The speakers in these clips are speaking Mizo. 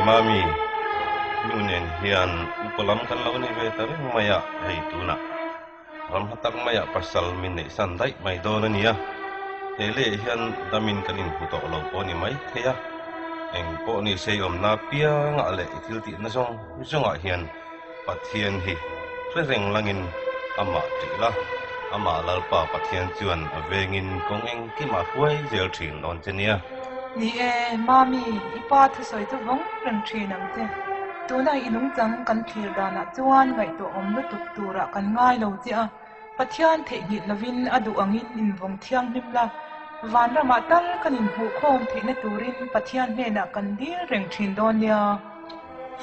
Mami, nu nen hian upa lam kan lo ni ve ta reng mai a, hei tunah ram hla tak maiah pasal min neih san daih mai dawn a nia. He leiah hian damin kan inhmu tawh lo pawh a ni mai thei a, eng pawh ni sei awmna piangah leh i thil tihna zawng zawngah hian Pathian hi hre reng langin amah ṭih la, amah Lalpa Pathian chuan a vengin kawng engkimah a hruai zel ṭhin dawn che nia. Ni e, Mami, i pa thusawi chu vawng reng ṭhin ang che. Tuna i nungchang kan thlir danah chuan ngaihtuahawm lutuk turah kan ngai lo che a, Pathian theihnghilh lovin a duh angin invawng thianghlim la, vanramah tal kan inhmuhkhawm theihna turin Pathian hnenah kan dil reng ṭhin dawn nia.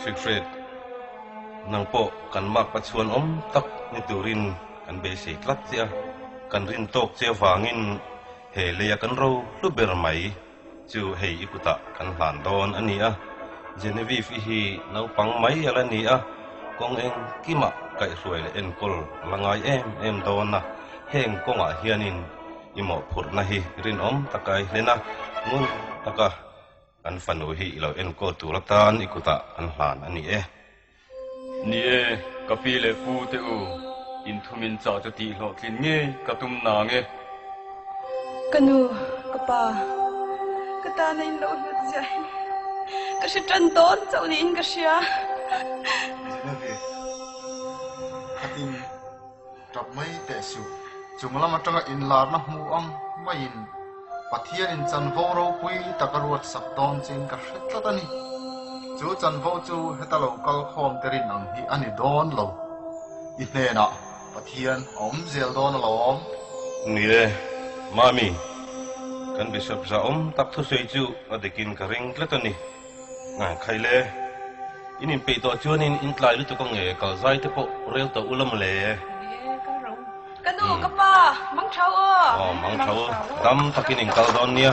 Siegfried, nang pawh kan mak pachuan awm tak ni turin kan beisei tlat che a, kan rin tawk che avangin he leia kan ro hlu ber mai chu hei i kutah kan hlan dawn a ni a. Genevieve i hi naupang mai a la ni a, kawng engkimah kaihhruai leh enkawl a la ngai em em dawn a, heng kawngah hianin i mawhphurhna hi rinawm taka i hlen a, ngun taka Kan fanu hi i lo enkawl tur atan i kutah kan hlan a ni e. Ni e, ka pi leh pu te u, in thumin chah chu tih hlawhtlin ngei ka tum nang e. Ka nu, ka pa, ka tana in lo hlut ziah hi ka hre tan dawn chauh niin ka hria. Genevieve, khatin Tap mai teh suh. Chung lam atanga inlarna hmu ang maiin Pathianin chanvo ropui tak a ruat sak dawn chin ka hre tlat a ni. Chu chanvo chu heta lo kal khawm te rin ang hi a ni dawn lo. I hnenah Pathian a awm zel dawn alawm. Ni e, Mami, kan Bishop zahawm tak thusawi chu a dikin ka ring tlat a ni. Khaile, in inpeih tawh chuanin in tlai lutuk ang e, kal zai te pawh rel tawh ula mawle. Ka nu, ka pa, mang thau aw. Aw, mang thau, dam takin in kal dawn nia.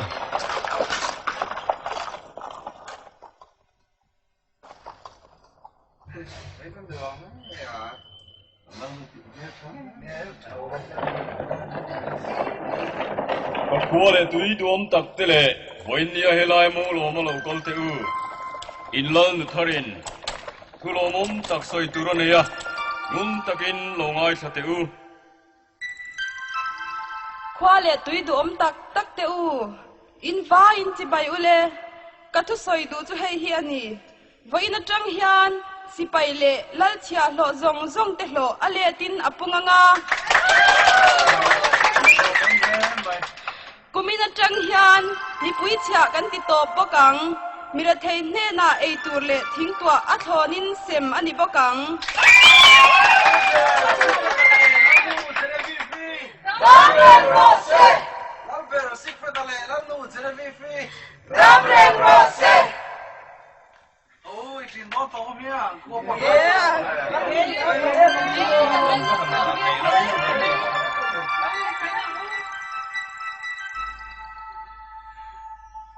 Ka khua leh tui duam tak te leh vawiinnia helai mo lawm a lo kal teh u. In lal nu tharin thu lawmawm tak sawi tur a nei a, ngun takin lo ngaithla teh u. Khua leh tui duhawm tak tak teh u, in vaiin chibai u le, ka thusawi duh chu hei hi a ni. Vawiin atang hian sipai leh lal chhiahhlawh zawng zawng te hlawh a letin a pung ang a. Kumin atang hian mipui chhiah kan ti tawp bawk ang. Mirathei hnenah ei tur leh thingtuah a thlawnin sem a ni bawk ang. Ram reng rawh se!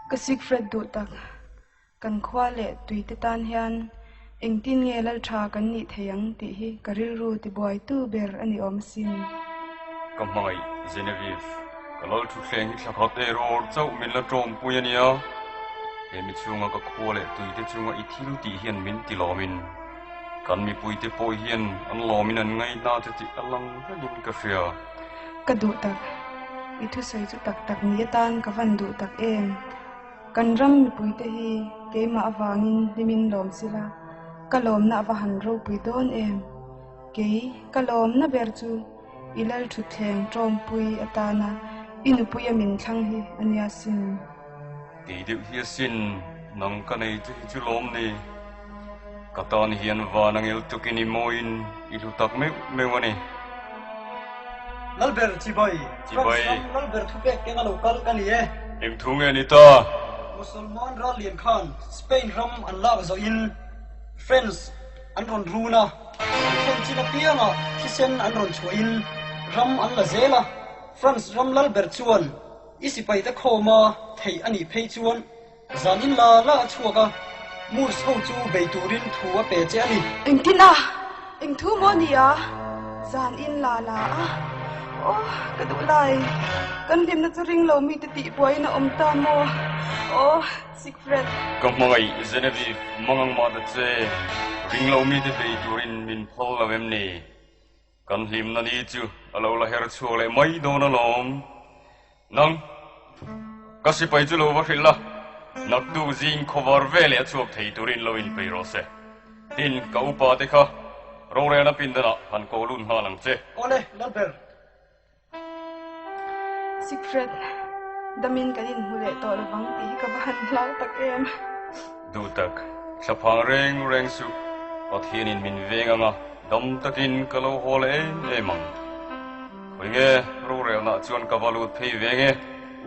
Ka Siegfried duh tak, kan khua leh tuite tan hian engtin nge lal tha kan nih thei ang tih hi ka rilru tibuaitu ber a ni awm asin. Ka hmangaih Genevieve, Ka lal thutthleng hi thla khat erawh chauh min la tawmpui a nia. He mi chhunga ka khua leh tuite chunga i thil tih hian min ti lawmin, kan mipuite pawh hian an lawmin an ngaihna che tih a lang rengin ka hria. Ka duh tak, i thusawi chu tak tak ni atan ka van duh tak em? Kan ram mipuite hi keimah avangin hlimin lawm sila, ka lawmna a va han ropui dawn em? Kei ka lawmna ber chu I lal thutthleng tawmpui atana i nupuia min thlang hi a nia sin. Kei deuh hi asin, nang ka nei che hi chu lawm ni. Ka tan hian van a ngel tukin i mawiin i hlu tak meuh meuh a ni. Lalber Chibai, France ram Lalber thupek keng a lo kal ka ni e. Eng thu nge ni ta? Musulman ral lian khan Spain ram an lak zawhin France an rawn run a. An thlen chin apiangah thisen an rawn chhuahin ram an la zel a, France ram lal ber chuan i sipaite khawma theih a nih phei chuan zan in la la a chhuak a, Moors ho chu bei turin thu a pe che a ni. Engtin a? Eng thu maw ni a? Zan in la la a? Aw, ka duh lai. Kan hlimna chu ring lo mite tih buaiin a awm ta maw? Aw, Siegfried. Ka hmangaih Genevieve mangang mah ta che, ring lo mite bei turin min phal lo em ni? Kan hlimna ni chu a lo la her chhuak leh mai dawn alawm. Nang, ka sipai chu lo va hrilh la, naktuk zing khawvar veleh a chhuak thei turin lo inpei rawh se. Tin, ka upa te kha rorelna pindanah han ko lut nghal ang che. Awle, Lalber. Siegfried, damin kan inhmu leh tawh lovang tih hi ka va han hlau tak em. Duhtak, thlaphang reng reng suh, Pathianin min veng anga dam takin ka lo haw leh em em ang. Khawi nge, rorelnah chuan ka va lut phei ve nge,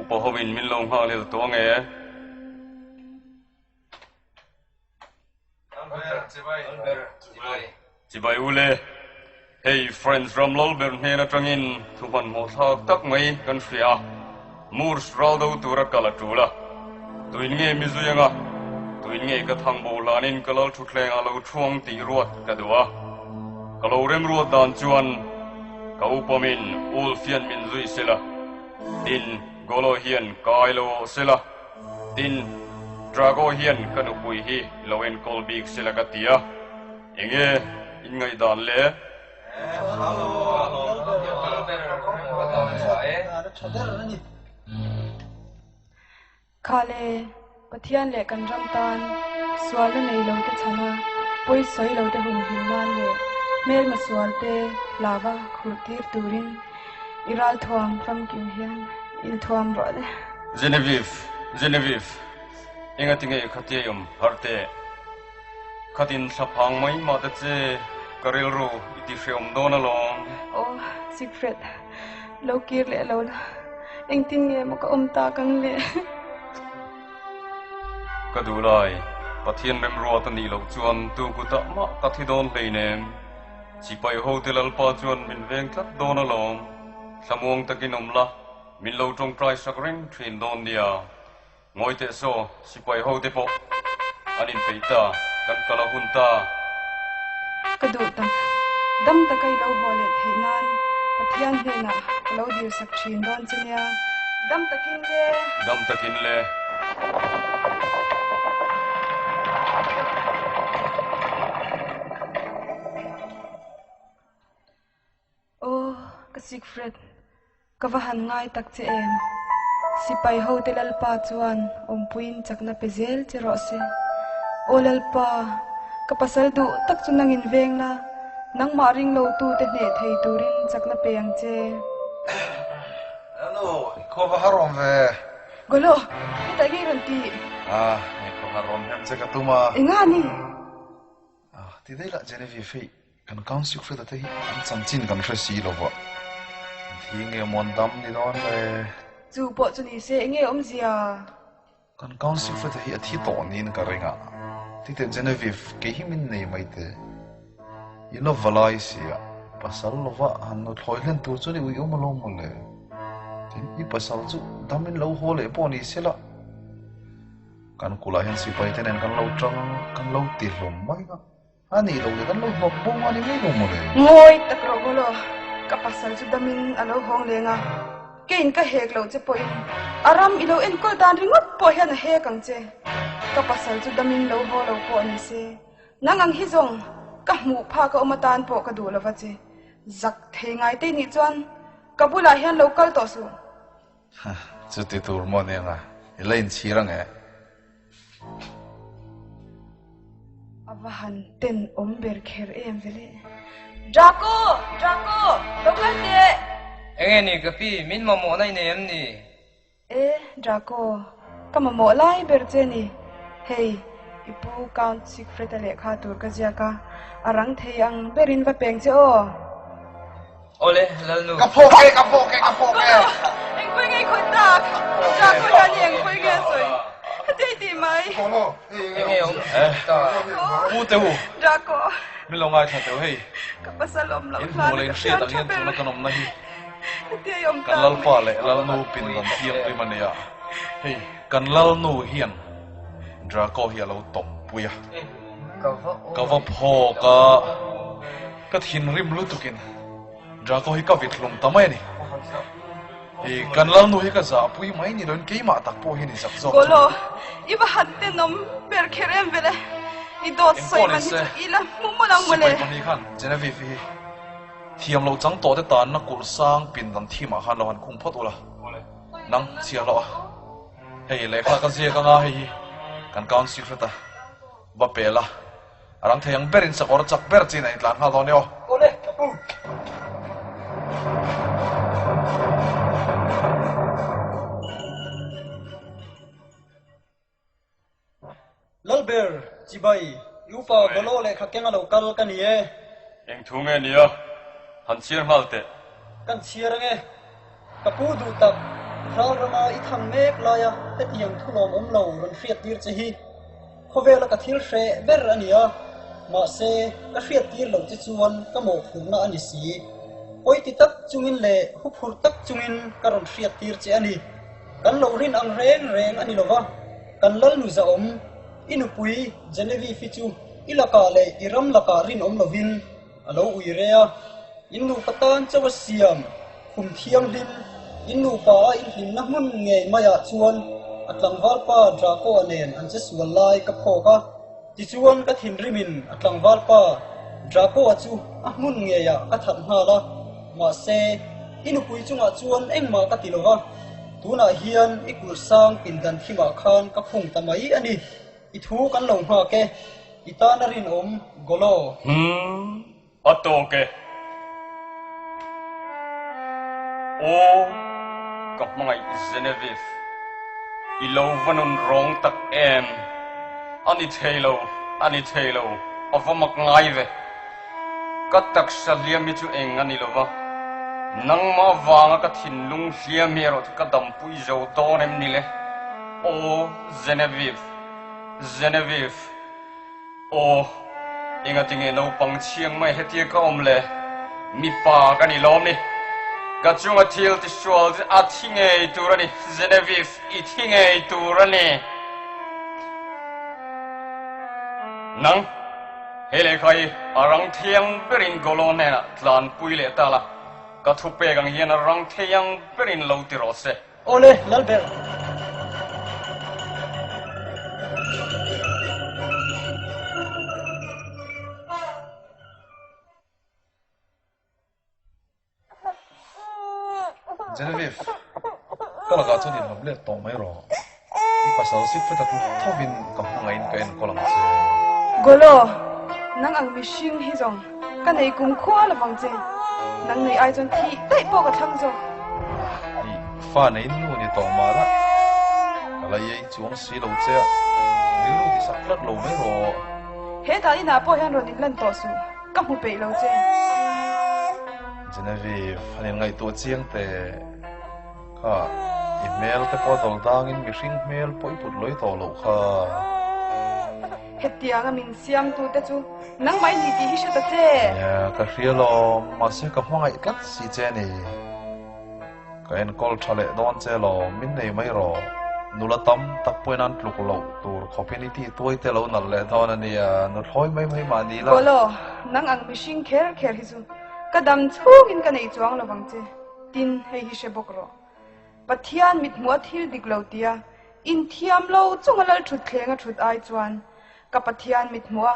upa hovin min lo nghakhlel tawh ange. Chibai u le, hei French ram lal ber hnen atangin thu hmanhmawh thlak tak mai kan hria a, Moors ral do tura kal a tul a, tuin nge mi zui anga, tuin nge ka thang bo hlanin ka lal thutthleng ah lo thuang tih ruat ka duh a, ka lo remruat dan chuan ka upamin Ulf hian min zui sela, tin Golo hian kai lo awh sela. Tin, Drago hian ka nupui hi lo enkawl bik se la ka ti a, enge in ngaihdan le? Kha le, Pathian leh kan ram tan sualna nei lo te chhana pawi sawi lo te humhim nan leh hmelma sual te hlava khurh tir turin i ralthuam famkim hian inthuam rawh le. Genevieve, Genevieve, engati nge khatia i awm harh teh? Khatin thlaphang mai mah ta che, ka rilru i ti hreawm dawn alawm. Aw, Siegfried, lo kir leh lo la, engtin nge maw ka awm tak ang le? Ka duh lai, Pathian remruat a nih loh chuan tu kutah mah ka thi dawn hleinem. Sipai hote Lalpa chuan min veng tlat dawn alawm. Thlamuang takin awm la. Min lo tawngtai sak reng thin dawn nia. Ngawi teh saw, sipai ho te pawh an inpeih ta, kan kal a hun ta. Ka duh tak, dam taka i lo haw leh theih nan Pathian hnenah ka lo dil sak thin dawn che nia. Dam takin le. Dam takin le. Aw, ka Siegfried, ka va han ngai tak che em? Sipai hote Lalpa chuan awmpuiin chakna pe zel che rawh se. Aw Lalpa, ka pasal duh tak chu nangin veng la, nangmah ring lo tute hneh thei turin chakna pe ang che. Hello, i khaw va har awm ve. Golo, hetah nge i rawn tih? Ah, i khaw har awm hem che ka tum a. Enga ni? Ah, ti daih lah Genevieve hei kan Council Freda te hi an chanchin kan hre si lo va, an thi nge maw an dam ni dawn le? Chu pawh chu ni se enge awmzia? Kan Council Freda hi a thi tawh niin ka ring a, tite Genevieve kei hi min nei mai te, i la va lai si a, pasal lova han nuthlawi hlen tur chuan i uiawm alawm maw le? Tin, i pasal chu damin lo haw leh pawh ni se la. Kan kulah hian sipai te nen kan lo tang a, kan lo ti hlawm mai a, a nih loh leh kan lo hnawt bawng a ni mai lo maw le? Ngawi tak rawh Golo, ka pasal chu damin a lo hawng leng a, keiin ka hek loh che pawhin a ram i lo enkawl dan ringawt pawh hian a hek ang che. Ka pasal chu damin lo haw lo pawh ni se, nang ang hi zawng ka hmuh phak a awm atan pawh ka duh lova che. Zak thei ngai te nih chuan ka bulah hian lo kal tawh suh. Chuti tur maw nia nga, i la inchhir ang e. A va han ten awm ber kher em ve le. Draco! Draco! Lo kal teh! Enge ni ka pi, min mamawh na i nei em ni? E, Draco, ka mamawh lai ber che ni. Hei, i pu Count Siegfried-a lehkha tur ka ziak a, a rang thei ang berin va peng che aw. Awle, Lalnu. Ka phawk e, ka phawk e, ka phawk e. Engpui nge i khawih tak? Draco hian i engpui nge a sawi? Heti i tih mai. Enge awm ta? Pu te u. Draco. Min lo ngaithla teu hei. Ka pasal awm loh In hmuh leh in hriat ang hian tuna kan awmna hi. Heti i awm Kan tak Lalpa mai. leh Lalnu pindan thianghlim a nia. Hei, kan Lalnu hian Draco hi a lo tawp pui a. Ka va phawk a. Ka thinrim lutukin. Draco hi ka vit hlum ta mai a ni. I kan lalnu hi ka zahpui mai ni loin keimah tak pawh hian i zak zawk chu. Golo, i va han tenawm ber kher em vele. I dawt sawi man hi chu i la hmu mawlh ang mawle. Sipai pahnih khan Genevieve hi thiam lo chang tawh te tanna kulh sang pindan thimah khan lo han khung phawt ula. Nang chhiar loh a. Hei lehkha ka ziak anga hei hi kan count secret a va pel a. A rang thei ang berin sakawr chak ber chin a intlan nghal dawn e aw. Awle, ka pu. Lalber, chibai, i upa Golo lehkha keng a lo kal ka ni e. Eng thu nge nia? Han chhiar nghal teh. Kan chhiar ange. Ka pu duh tak, ral rama i thang mek laia hetiang thu lawmawm lo rawn hriat tir che hi khawvela ka thil hreh ber a ni a, mahse ka hriat tir loh che chuan ka mawhphurhna a ni si. Pawi ti tak chungin leh huphurh tak chungin ka rawn hriat tir che a ni. Kan lo rin ang reng reng a ni lova, kan Lalnu zahawm, i nupui Genevieve-i chu i lakah leh i ram lakah rinawm lovin, A lo ui re a, in nupa tan chauh a siam, khum thianghlim, in nupa a inhlimna hmun ngei maiah chuan a tlangval pa Draco-a nen an che sual lai ka phawk a. Tichuan ka thinrimin a tlangval pa Draco-a chu a hmun ngeiah ka that nghal a, mahse i nupui chungah chuan engmah ka ti lo va, tunah hian i kulh sang pindan thimah khan ka khung ta mai a ni. I thu kan lo nghak e, i tan a rinawm Golo. Humm, a tawk e. Aw, ka hmangaih Genevieve, i lo va nun rawng tak em? A ni thei lo, a ni thei lo, a va mak ngai ve. Ka taksa hliam hi chu eng a ni lo va, nangmah vanga ka thinlung hliam hi erawh chu ka dampui zo dawn em ni le? Aw, Genevieve, Genevieve, aw, engatinge naupang chhiang mai hetia ka awm le? Mipa ka ni lawm ni. Ka chunga thil tisual chu a thi ngei tur a ni, Genevieve, i thi ngei tur a ni. Nang, he lehkha hi a rang thiang berin Golo hnenah tlanpui leh ta la, ka thupek ang hian a rang thiang berin lo ti rawh se. Awle, Lalber. Genevieve, ka lakah chuan inlawm let tawh mai rawh. I pasal sik feta tluk thovin ka hmangaihin ka enkawl ang che. Golo, nang ang mihring hi zawng ka nei kum khua lovang che. Nang nei ai chuan thih daih pawh ka thlang zawk. I fa nei nu ni tawh mah la, ka la iai chuang si lo che a, rilru ti sak tlat lo mai rawh. He dan inah pawh hian rawn inlan tawh suh, ka hmu peih lo che. Genevieve, han inngaihtuah chiang teh. Kha, i hmel te pawh dawr dangin mihring hmel pawh i put lawi tawh loh kha. Hetianga min siamtute chu nangmah i ni tih hi hre ta che. Nia, ka hria lawm, mahse ka hmangaih tlat si che a ni. Ka enkawl tha leh dawn che lawm, min nei mai rawh. Nula tam tak pawhin an tluk loh tur khawpin i tih tuai te lo nalh leh dawn a nia, nuthlawi mai mai mah ni la. Golo, nang ang mihring kher kher hi chu ka dam chhungin ka nei chuang lovang che. Tin, hei hi hre bawk rawh. Pathian mithmuh a thil dik lo tia inthiam lo chunga lal thut thleng a thut ai chuan ka Pathian mithmuh a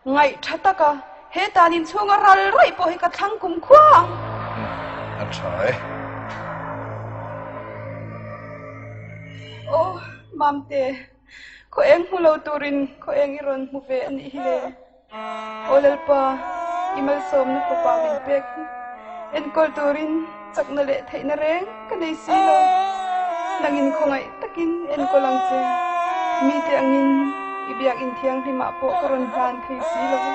ngaih tha taka he tan inchhunga ral raih pawh hi ka thlang kum khua ang. A tha e. Aw, Mamte, khaw eng hmu lo turin khaw eng i rawn hmu ve a nih hi le. Aw Lalpa, i malsawmna fapa min pek hi enkawl turin chakna leh theihna reng ka nei si lo. Nangin khawngaih takin enkawl ang che. Mite angin i biakinn thianghlimah pawh ka rawn hlan thei si lo va,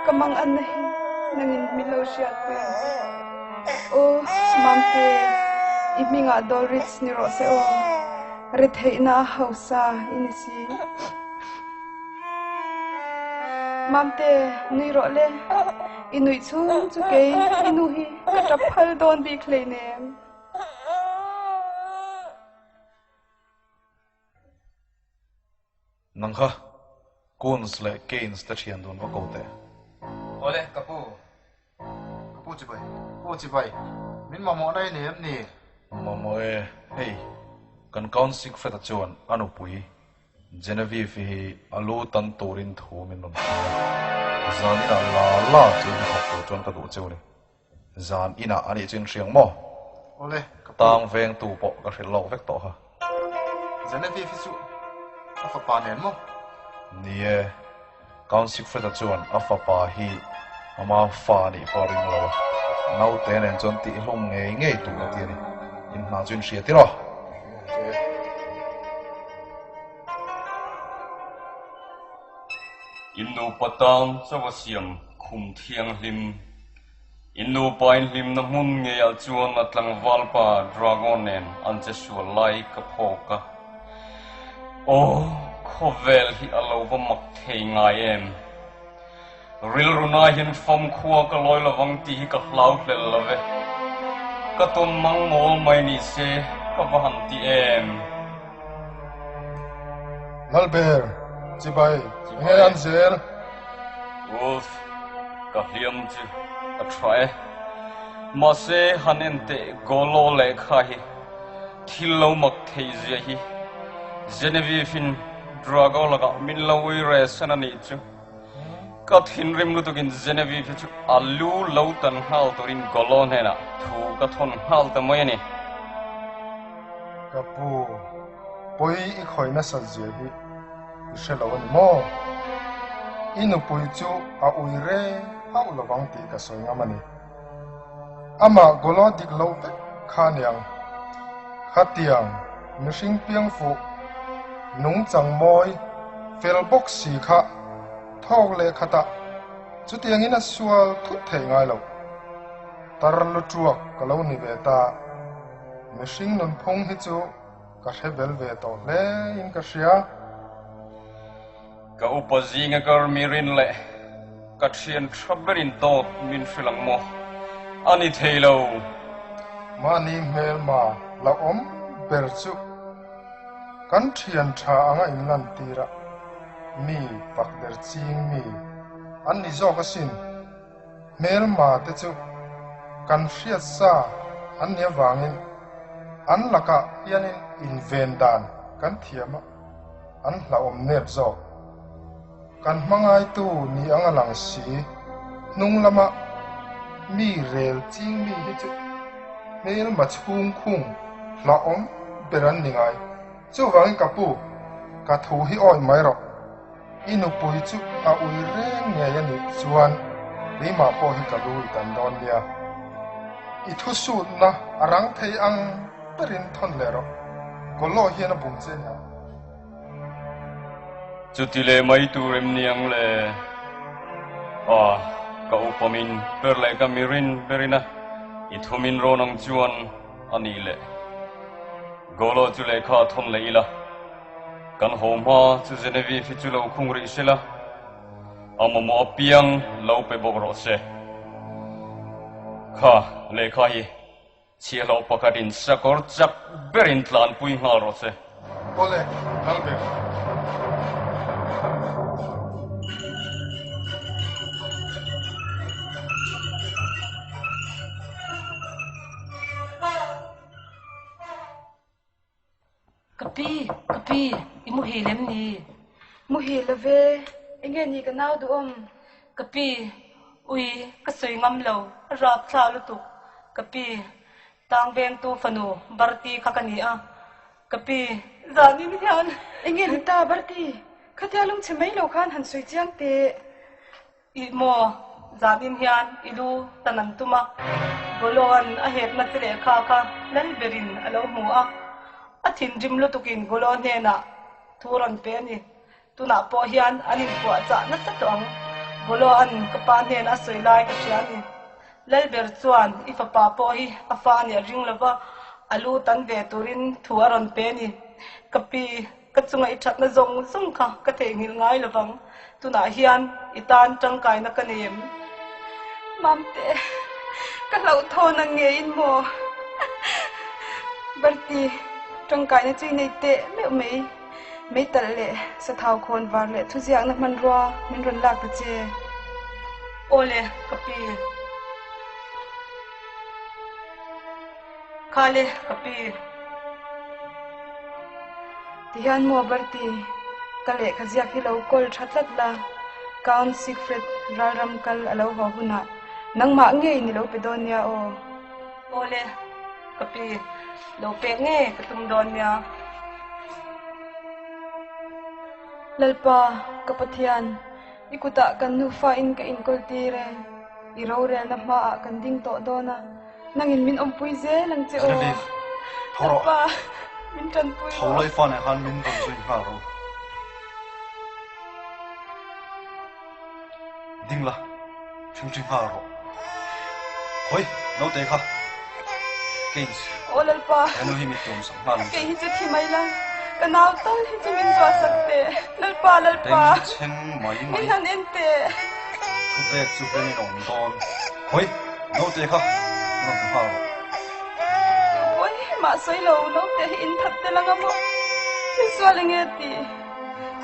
ka manganna hi nangin min lo hriatpui ang che. Aw Mamte, i hmingah Dolrich ni rawh se aw, retheihna a hausa i ni si. Mamte, nui rawh le. I nuih chhung chu kei i nu hi ka tap phal dawn bik hleinem. Nang kha Coons leh Canes te thian dun va ko teh. Awle, ka pu. Ka pu chibai, pu chibai, min mamawhna i nei em ni? Mamawh e, hei, kan Count Siegfried-a chuan a nupui Genevieve hi a lu tan turin thu min rawn hrilh a, zan inah la la chu hnathawk tur chuan ka duh cheu ni. Zan inah a nih chu in hriang maw? Awle, ka pu. Tang vengtu pawh ka hrilh lawk vek tawh kha. Genevieve hi chu a fapa nen maw? Ni e, Count Siegfried-a chuan a fapa hi ama fa a nih pawh a ring lo a, naute nen chuan tihhlum ngei ngei tur a ti a ni. In hna chu in hria tir aw. In nupa tang chauh a siam khum thianghlim. In nupa inhlimna hmun ngeiah chuan a tlangval pa Drago nen an che sual lai ka phawk a. Aw, khawvel hi a lo va mak thei ngai em? Rilru na hian famkhua ka lawi lovang tih hi ka hlau hlel lo ve. Ka tawn mang mawl mai ni se ka va han ti em? Lalber, chibai, enge an zel? Wolf, ka hliam chu a tha e. Mahse, han en teh Golo lehkha hi thil lo mak theih zia hi Genevieve-in Drago lakah min lo ui re san a nih chu. Ka thinrim lutukin Genevieve hi chu a lu lo tan nghal turin Golo hnenah thu ka thawn nghal ta mai a ni. Ka pu, pawi i khawih nasat zia hi i hre lo a ni maw? I nupui chu a ui re hauh lovang tih ka sawi ngam a ni. Amah Golo dik lo vek kha aniang. Khatiang mihring piang fuh, nungchang mawi, fel bawk si kha thawk leh khatah chutiangin a sual thut thei ngai lo. Tar lutuak ka lo ni ve ta. Mihring nunphung hi chu ka hre bel ve tawh hle in ka hria. Ka upa zinga kar mi rin leh ka thian tha berin dawt min hrilh ang maw? A ni thei lo. Mahni hmelma la awm ber chu kan thian tha anga inlan tir a, mi pak der ching mi an ni zawk asin. Hmelma te chu kan hriat sa an nih avangin an lakah hianin inven dan kan thiam a, an hlauhawm nep zawk. Kan hmangaitu ni ang a lang si, hnung lama mi rel ching mi hi chu hmelma chhung khung hlauhawm ber an ni ngai. Chuvangin ka pu, ka thu hi awih mai rawh. I nupui chu a ui reng ngei a nih chuan keimah pawh hi ka lu i tan dawn nia. I thusutna a rang thei ang berin thawn leh rawh. Kawlawh hian a bum che nia. Chuti leh mai tur em ni ang le? Ah, ka upa min ber leh ka mirin berin a, i thu min rawn ang chuan a nih leh. Golo chu lehkha a thawn leh ila. Kan haw hma chu Genevieve hi chu lo khung rih se la, a mamawh apiang lo pe bawk rawh se. Kha lehkha hi chhiahhlawh pakhatin sakawr chak berin tlanpui nghal rawh se. Awle, kal ber. Ka pi, ka pi, i muhil em ni? Muhil lo ve, enge ni ka nau duhawm? Ka pi, ui, ka sawi ngam lo, a rap thla lutuk. Ka pi, tang vengtu fanu Barti kha ka ni a. Ka pi, zanin hian. Enge ni ta Barti, khatia lungchhe mai lo khan han sawi chiang teh. Ih maw, zanin hian i lu tan an tum a, Goloan a hekna che lehkha kha lal berin a lo hmu a, a thinrim lutukin Golo hnenah thu rawn pe a ni. Tunah pawh hian an inpuahchah nasa tawh ang, Goloan ka pa hnena a sawi lai ka hria a ni. Lal ber chuan i fapa pawh hi a fa a nih a ring lova, a lu tan ve turin thu a rawn pe a ni. Ka pi. Ka chunga i thatna zawng zawng kha ka theihnghilh ngai lovang. Tunah hian i tan tangkaina ka nei em? Mamte, ka hlauhthawn ang ngeiin maw? Barti, tangkaina chu i nei teh meuh mai. Meitalh leh sathau khawn var leh thuziakna hmanrua min rawn lak ta che. Awle, ka pi. Khale, ka pi. Tihian maw Berti, ka lehkha ziak hi lo kawl tha tlat la, Count Siegfried ralram kal a lo haw hunah nangmah ngeiin i lo pe dawn nia aw. Awle, ka pi, lo pek nge ka tum dawn nia. Lalpa, ka Pathian, i kutah kan nufa in ka inkawl tir e, i rorelna hmaah kan ding tawh dawn a. Nangin min awmpui zel ang che aw. Genevieve, tho rawh. Lalpa, min tanpui Tho rawh. la i fa nen khan min rawn zui nghal rawh. Ding la, ṭhingṭhi nghal rawh. Hawi, naute kha. Keynes. Aw Lalpa. He nu hi mit tuam sak nghal ang che. Kei hi chu thi mai la, ka nau tal hi chu min zuah sak teh. Lalpa, Lalpa. Deng chheng mai mai. Min han en teh. Thupek chu hlen in a awm dawn. Hawi, naute kha rawn ti nghal rawh. Hawi, mah sawi lo, naute hi in that tel anga maw? Thil sual enge ti?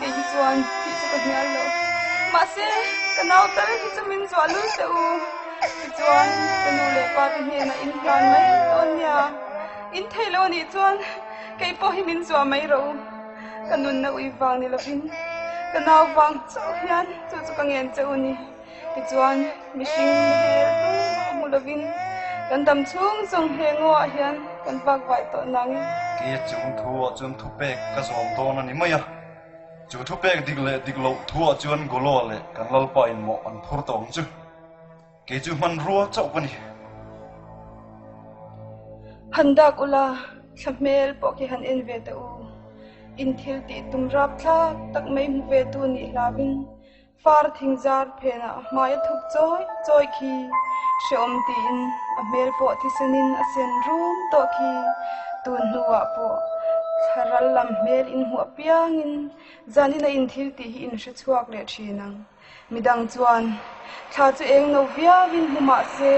Kei hi chuan thih chu ka hnial lo. Mahse, ka nau tal hi chu min zuah lul teh u. Tichuan, ka nu leh pa te hnenah in hlan mai dawn nia. In thei lo anih chuan kei pawh hi min zuah mai rawh u. Ka nunna ui vang ni lovin ka nau vang chauh hian chu chu ka ngen che u ni. Tichuan, mihring hmel tumah hmu lovin kan dam chhung zawng he ngaw-ah hian kan vak vai tawh nang e. Kei chung thu-ah chuan thupek ka zawm dawn a ni mai a. Chu thupek dik leh dik loh thu-ah chuan Goloa leh kan Lalpa in mawh an phur tawh ang chu. Kei chu hmanrua chauh ka ni. Han dak ula, thla hmel pawh khi han en ve teh u. In thil tih tum rap thlak tak mai hmu ve tu nih hlauin Far thingzar phenah hmai a thup chawi chawi khi hrehawm tiin a hmel pawh thisenin a sen rum tawh khi tun hnuah pawh thlaral lam hmel inhmuh apiangin zanin a inthil tih hi in hre chhuak leh thin ang. Midang chuan thla chu eng no viauin hmu mah se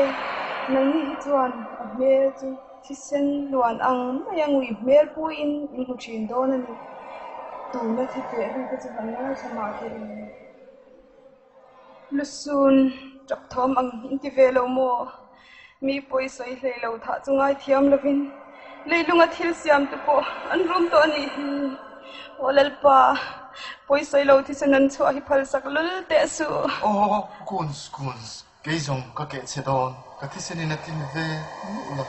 nangni hi chuan a hmel chu thisen luan ang mai a ngui hmel puiin in hmu thin dawn a ni. Tuna thi teh ri te chu han ngaithla mah teh u. Lusun, tap thawm ang in ti ve lo maw? Mi pawi sawi hlei lo thah chu ngaithiam lovin leilunga thil siam te pawh an rum tawh a nih hi. Aw Lalpa, pawi sawi lo thisen an chhuah hi phalsak lul teh suh. Aw, Guns, Guns, Kei zawng ka keh chhe dawn, ka thisen in a tlin ve nuh lo.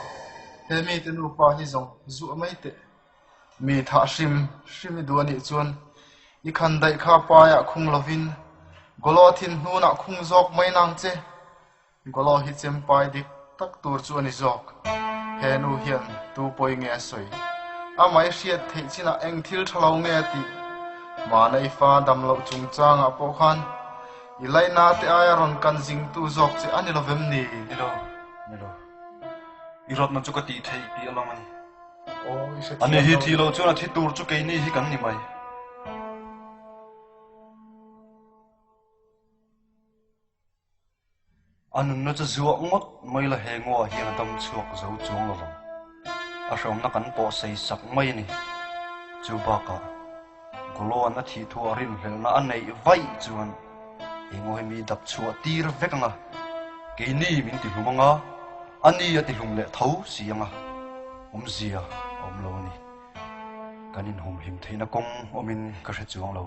He mite nupa hi zawng zuah mai teh. Mi thah hrim hrim i duh a nih chuan i khan daih kha paiah khung lovin Golo thin hnunah khung zawk mai nang che. Golo hi chempai dik tak tur chu a ni zawk. He nu hian tu pawi nge a sawi? Amah i hriat theih chinah eng thil tha lo nge a tih? Mahna i fa dam loh chungchangah pawh khan I laina te aia rawn kan zingtu zawk che a ni lo vem ni? Ni lo, ni lo. I rawtna chu ka tih theih piah lam a ni. Aw, i hrethiam lo. Ani hi thih loh chuan a thi tur chu keini hi kan ni mai. A nunna chu zuah ngawt mai la he ngaw ah hian a dam chhuak zo chuang lo vang. A hreawmna kan pawh sei sak mai a ni. Chu bakah Goloan a thih thu a rinhlelhna a neih vaih chuan he ngaw hi mi dap chhuah tir vek ang a, keini min ti hlum ang a, a ni a ti hlum leh tho si ang a, awmzia a awm lo a ni. Kan inhumhim theihna kawng awmin ka hre chuang lo.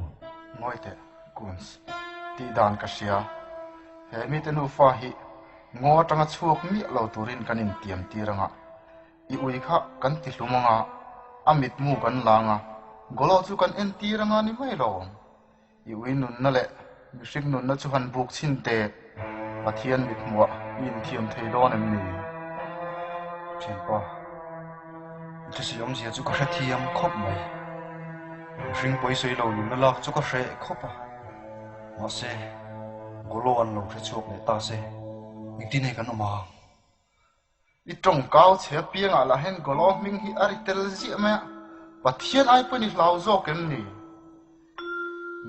Ngawi teh. Kunz, tih dan ka hria. He mite nufa hi ngaw atanga chhuak miah lo turin kan intiam tir anga, i ui kha kan ti hlum anga, a mitmu kan lang a, Golo chu kan entir anga ni mai lo. I ui nunna leh mihring nunna chu han buk chhin teh, Pathian mithmuah i inthiam thei dawn em ni? Thianpa, i thusawi awmzia chu ka hrethiam khawp mai. Mihring pawisawi lo nunna lak chu ka hreh khawp a, mahse Golo an lo hre chhuak leh ta se, engtin nge kan awm ang? I tawngkau chhe apiangah lah hian Golo hming hi a ri tel ziah mai a, Pathian ai pawhin i hlau zawk em ni?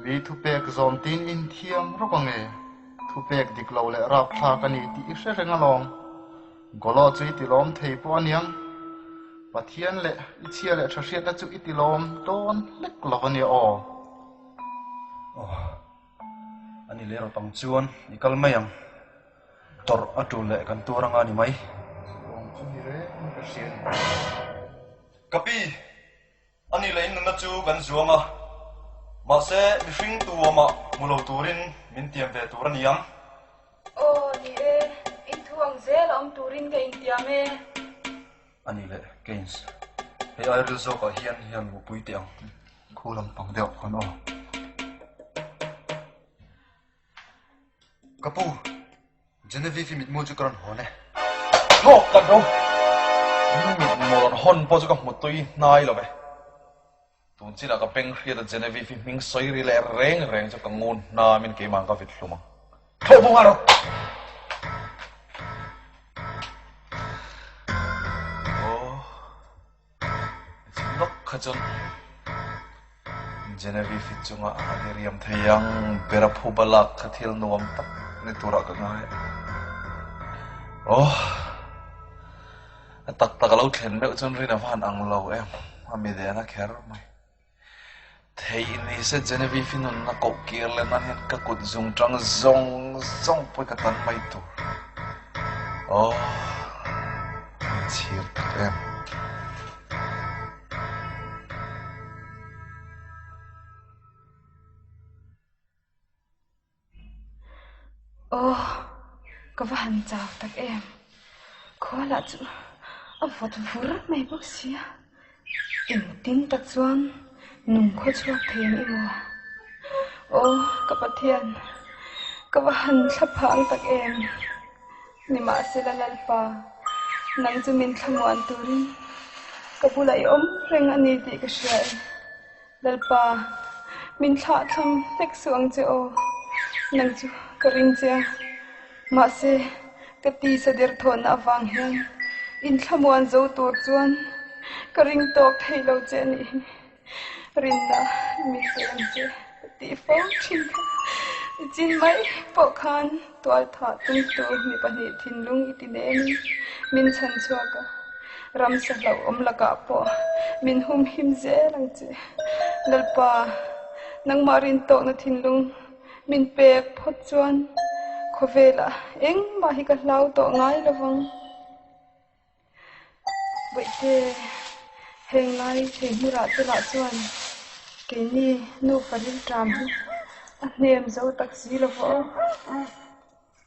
Mi thupek zawm tin inthiam rawk ange, thupek dik lo leh rapthlak a ni tih i hre reng alawm. Golo chu i tilawm thei pawh aniang. Pathian leh i chhia leh tha hriatna chu i tilawm dawn hlek lo ania aw. Aw, ani leh rawt ang chuan i kal mai ang. Tawrh a tul leh kan tuar anga ni mai. Chuang chu ni. rengin ka hria a ni. Ka pi, a nih leh in nunna chu kan zuang a, mahse mihring tu awmah hmu lo turin min tiam ve tur a ni ang. Aw, ni e, in thu ang zel a awm turin ka intiam e. A nih leh, Keynes, hei ai ril zawkah hian hian mupui teh ang. Khu lampang deuh khawn aw. Ka pu, Genevieve i mitmu chu ka rawn hawn e. Hlawk tak ro! In mitmu rawn hawn pawh chu ka hmu tui hnai lo ve. Tun chinah ka beng hriat a Genevieve i hming sawi ri leh reng reng chu ka ngun hnamin keimah ka vit hlum ang. Thlawh vung a rawh! Aw. Lawk kha chuan Genevieve chunga a diriam thei ang ber a phuba lak kha thil nuam tak ni turah ka ngai a. Aw, a tak tak a lo thlen meuh chuan rin a van ang lo em, a mi den a kher mai. Theih ni se Genevieve nunna koh kir leh nan hian ka kut zung tang zawng zawng pawh ka tan mai tur. Aw, min chhir tak em. Aw, ka va han chau tak em. Khua lah chu a vawt vur mai bawk sia. Engtin tak chuan nung khaw chhuak thei ang emaw. Aw, ka Pathian, ka va han thla phang tak em. Nimahsela Lalpa, nang chu min thlamuan turin ka bulah i awm reng a ni tih ka hria e. Lalpa, min thlah thlam hlek suh ang che aw, nang chu ka ring che a, mahse ka tisa derthawnna avang hian inthlamuan zo tur chuan ka ring tawk thei lo che a nih hi, rinna min pe ang che ka tih fo thin kha. I chin mai pawh khan tualthah tumtu mi pahnih thinlung i ti nemin min chhan chhuak a. Ramsa hlauhawm lakah pawh min humhim zel ang che. Lalpa, nangmah rintawkna thinlung min pek phawt chuan khawvelah engmah hi ka hlau tawh ngai lo vang. Bawihte, heng lai thei hmurah te lah chuan keini nufa rilṭam hi a hnem zo tak si lo va aw.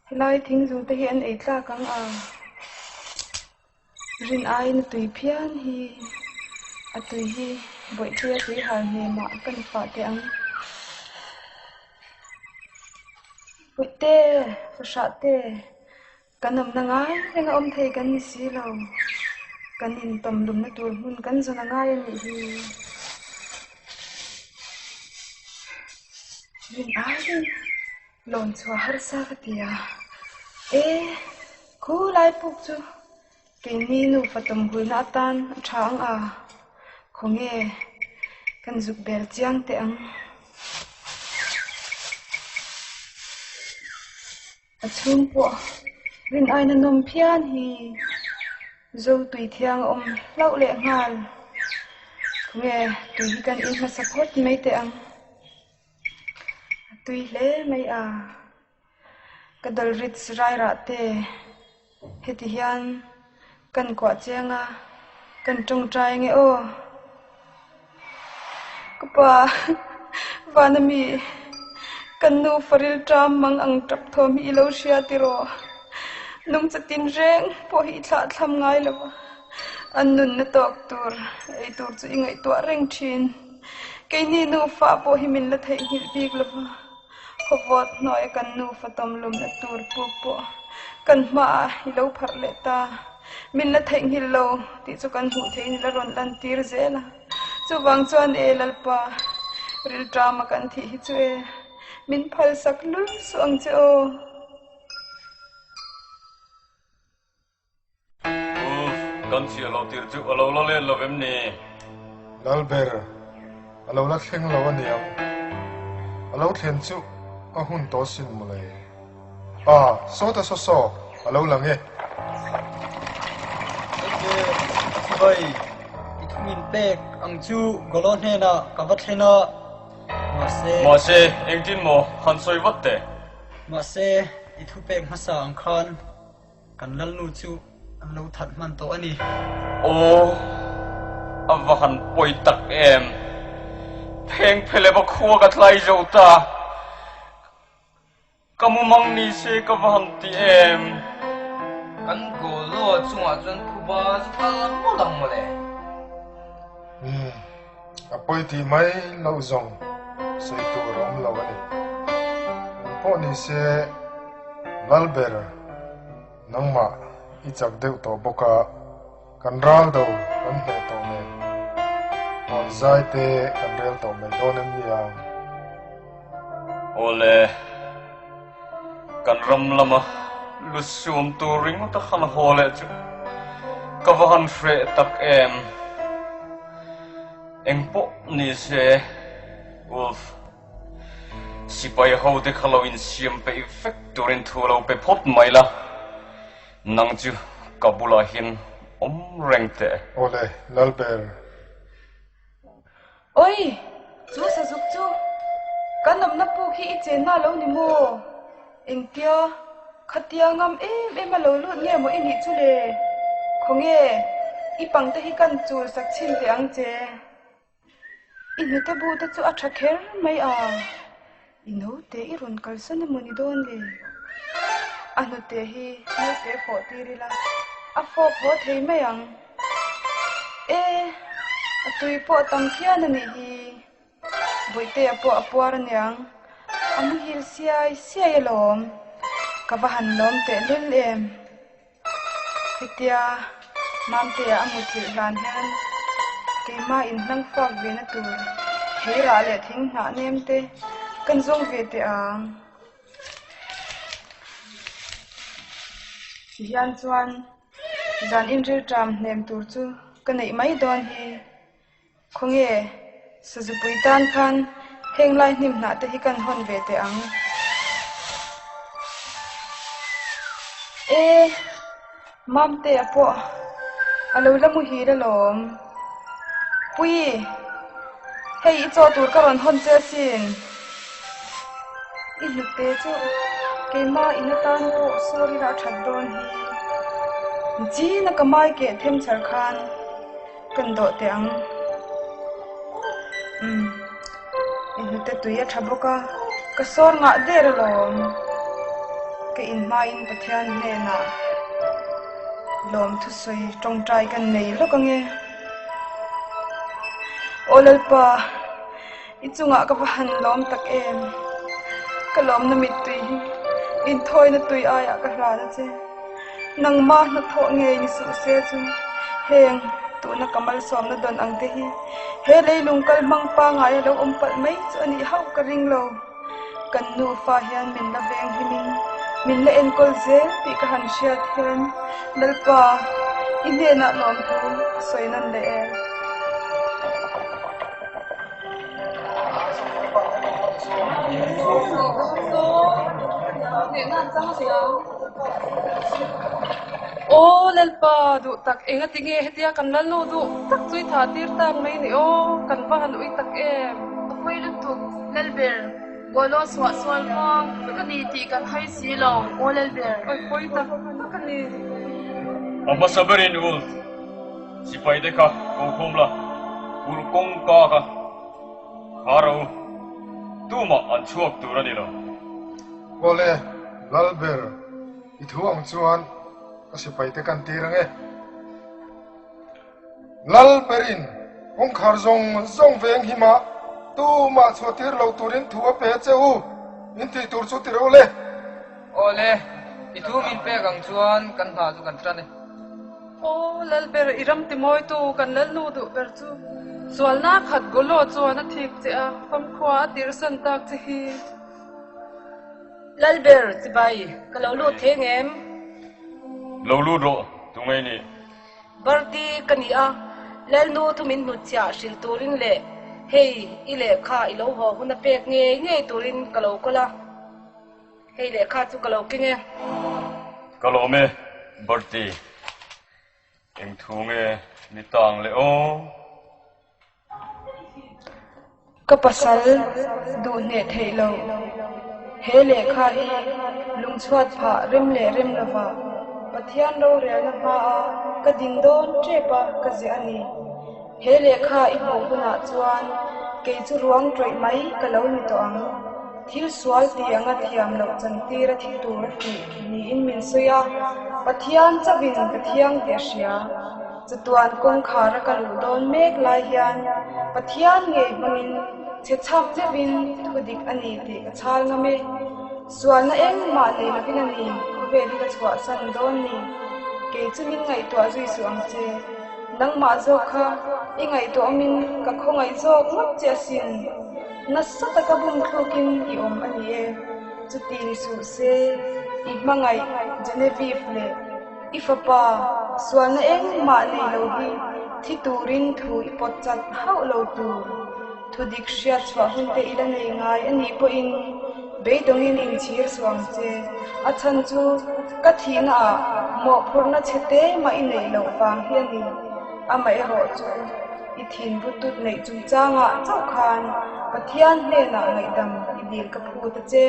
Helai thingzung te hi an ei tlak ang a, rin aiin a tui phian hi, a tui hi bawihpuia tui hal hnemah kan fah teh ang. Bawihte, fahrah te, kan awmna ngai reng a awm thei kan ni si lo, kan intawm lumna tur hmun kan zawn a ngai a nih hi. Rin aiin. Lawn chhuah harsa ka ti a, E, khu lai puk chu keini nufa tawmhuina atan a tha ang a, khawnge kan zuk bel chiang teh ang. A chhung pawh rin aina nawm phian hi Zo tui thiang a awm hlauh leh nghal. Khawnge tui hi kan in hmasa phawt mai teh ang. A tui hle mai a, ka dal rit rai rah te heti hian kan kuah chiang a, kan tawngtai ange aw. Ka pa vana mi kan nu faril ṭam mang ang ṭap thawm hi i lo hria tiraw? Nungcha tin reng pawh hi i thlah thlam ngai lo va, an nunna tawk tur ei tur chu i ngaihtuah reng ṭhin. Keini nufa pawh hi min la theihnghilh bik lo va, khawvawt hnuaia kan nufa tawmlumna tur puk pawh kan hmaah i lo pharh leh ta. Min la theihnghilh lo tih chu kan hmuh theihin i la rawn lantir zel a. Chuvang chuan e Lalpa, rilṭama kan thih hi chu e, min phalsak lul suh ang che aw. Uff, kan chhiah loh tir chu a lo la let lo em ni? Lalber, a lo la thleng lo a niang. A lo thlen chu a hun tawh sin mawle. Ah, sawta saw saw, a lo lang e. Hete, chibai, i thu min pek ang chu Golo hnenah ka va thlen a, mahse. Mahse, engtin maw han sawi vat teh? Mahse, i thu pek hmasa ang khan. Kan Lalnu chu An lo that hman tawh a ni. Aw, a va han pawi tak em. Pheng phelep a khua ka tlai zo ta. Ka mumang ni se ka va han ti em. Kan Golo chungah chuan phuba chu kal mawlh ang mawle. Umm, a pawi tih mai loh zawng sawi tur a awm lo a ni. Eng pawh ni se Lalber Nangmah i chak deuh tawh bawk a, kan ral do kan hneh tawh nen hawn zai te kan rel tawh mai dawn em ni ang? Awle, kan ram lama lu suam tur ringawt a han haw leh chu ka va han hreh tak em. Engpawh ni se, Wolf. Sipai ho te kha lo insiam peih vek turin thu lo pe phawt mai la, nang chu ka bulah hian awm reng teh. Awle, Lalber. Oi! Chu sazuk chu kan awmna puk hi i chenna lo ni maw? Engtia khatia ngam em em a lo lut nge maw i nih chu le? Khawnge i pangte hi kan chul sak chhin teh ang che. I hnute bu te chu a tha kher mai a, i naute i rawn kalsan emaw ni dawn le? A hnute hi naute fawh tir ila a fawp haw thei mai ang. E, a tui pawh a tam phian a nih hi. Bawihtea pawh a puar aniang, a muhil siai siai alawm. Ka va han lawm tehlul em. Hetia Mamtea a muthilh hlan hian keimah inhlang fak ve na tur theirah leh thing hnah nem te kan zawng ve teh ang. Tihian chuan zan inrilṭam hnem tur chu ka neih mai dawn hi. Khawnge, Sazupui tan khan heng lai hnim hnah te hi kan hawn ve teh ang. E, Mamtea pawh a lo la muhil alawm. Pui, hei i chaw tur ka rawn hawn che asin. I hnute chu keimah in atan pawh sorry lah that dawn hi. China ka mai keh them char khan. Kan dawh teh ang. Umm. I hnute tui a tha bawk a, ka sawr ngah der alawm. Ka inhmain Pathian hnenah lawm thusawi tawngtai kan nei lawk ange. Aw Lalpa, i chungah ka va han lawm tak em. Ka lawmna mittui hi inthawina tui aiah ka hlan a che. Nangmah hnathawh ngei ni suh se chu heng tuna ka malsawmna dawn ang te hi he leilung kal hmang pangai a lo awm palh mai chu a nih hauh ka ring lo. Kan nufa hian min la veng himin min la enkawl zel tih ka han hriat hian Lalpa i hnenah lawmthu ka sawi nawn leh e. Aw Lalpa duh tak enga ti nge hetia kan Lalnu duh tak chu i thah tir tak mai ni aw kan va han ui tak em. A pawi lutuk Lalber Golo suah sual vang vek a ni tih kan hai si lo aw Lalber. Awi pawi tak tak a ni. A hmasa berin Ulf Sipai te kha ko khawm la, kulh kawngka kha kha ro tumah an chhuak tur a ni lo. Awle, Lalber, i thu ang chuan ka sipai te kan tir ang e. Lalberin kawngkhar zawng zawng veng hima tumah chhuah tir lo turin thu a pe che u, in tih tur chu ti ro le. Awle, i thu min pek ang chuan kan hna chu kan tan e. Aw Lalber, i ram timawitu kan Lalnu duh ber chu sualna khat Golo chuan a thik che a, famkhua a tirhsan tak che hi. Lalber, chibai, ka lo lut thei ngem? Lo lut rawh, tu ngei nih? Barti ka ni a, Lalnu thu min hnutchhiah hrilh turin leh hei i lehkha i lo haw hun a pek ngei ngei turin ka lo kawl a. Hei lehkha chu ka lo keng e. Ka lawm e, Bertie. Eng thu nge ni tang le aw? Ka pasal duh hneh theih lo. He lehkha hi lungchhuat phah rem leh rem lova Pathian rorelna hmaa ka din dawn tep a ka ziah a ni. He lehkha i hmuh hunah chuan kei chu ruang tawih mai ka lo ni tawh ang. Thil sual ti anga thiam loh chantir a thi tur a tih niin min sawi a, Pathian chauhin ka thiang tih a hria. Chatuan kawngkhar a ka luh dawn mek lai hian Pathian ngei hmangin chhe chhak zeuhin thu dik a ni tih ka chhal ngam e. Sualna engmah nei lovin a ni, khawvel hi ka chhuahsan dawn ni. Kei chu min ngaihtuah zui suh ang che. Nangmah zawk kha i ngaihtuah awmin ka khawngaih zawk ngawt che asin. Nasa taka bum thlukin i awm a ni e. Chuti ni suh se, i hmangaih Genevieve leh i fapa sualna engmah nei lo hi thi turin thu i pawt chat hauh lo tur. Thudik hriat chhuah hun te i la nei ngai a nih pawhin beidawngin inchhir suh ang che. A chhan chu ka thihna ah mawhphurhna chhe te mah i neih loh vang hi a ni. Amaherawh chu i thin butut neih chungchangah chauh khan Pathian hnenah ngaihdam i dil ka phut a che.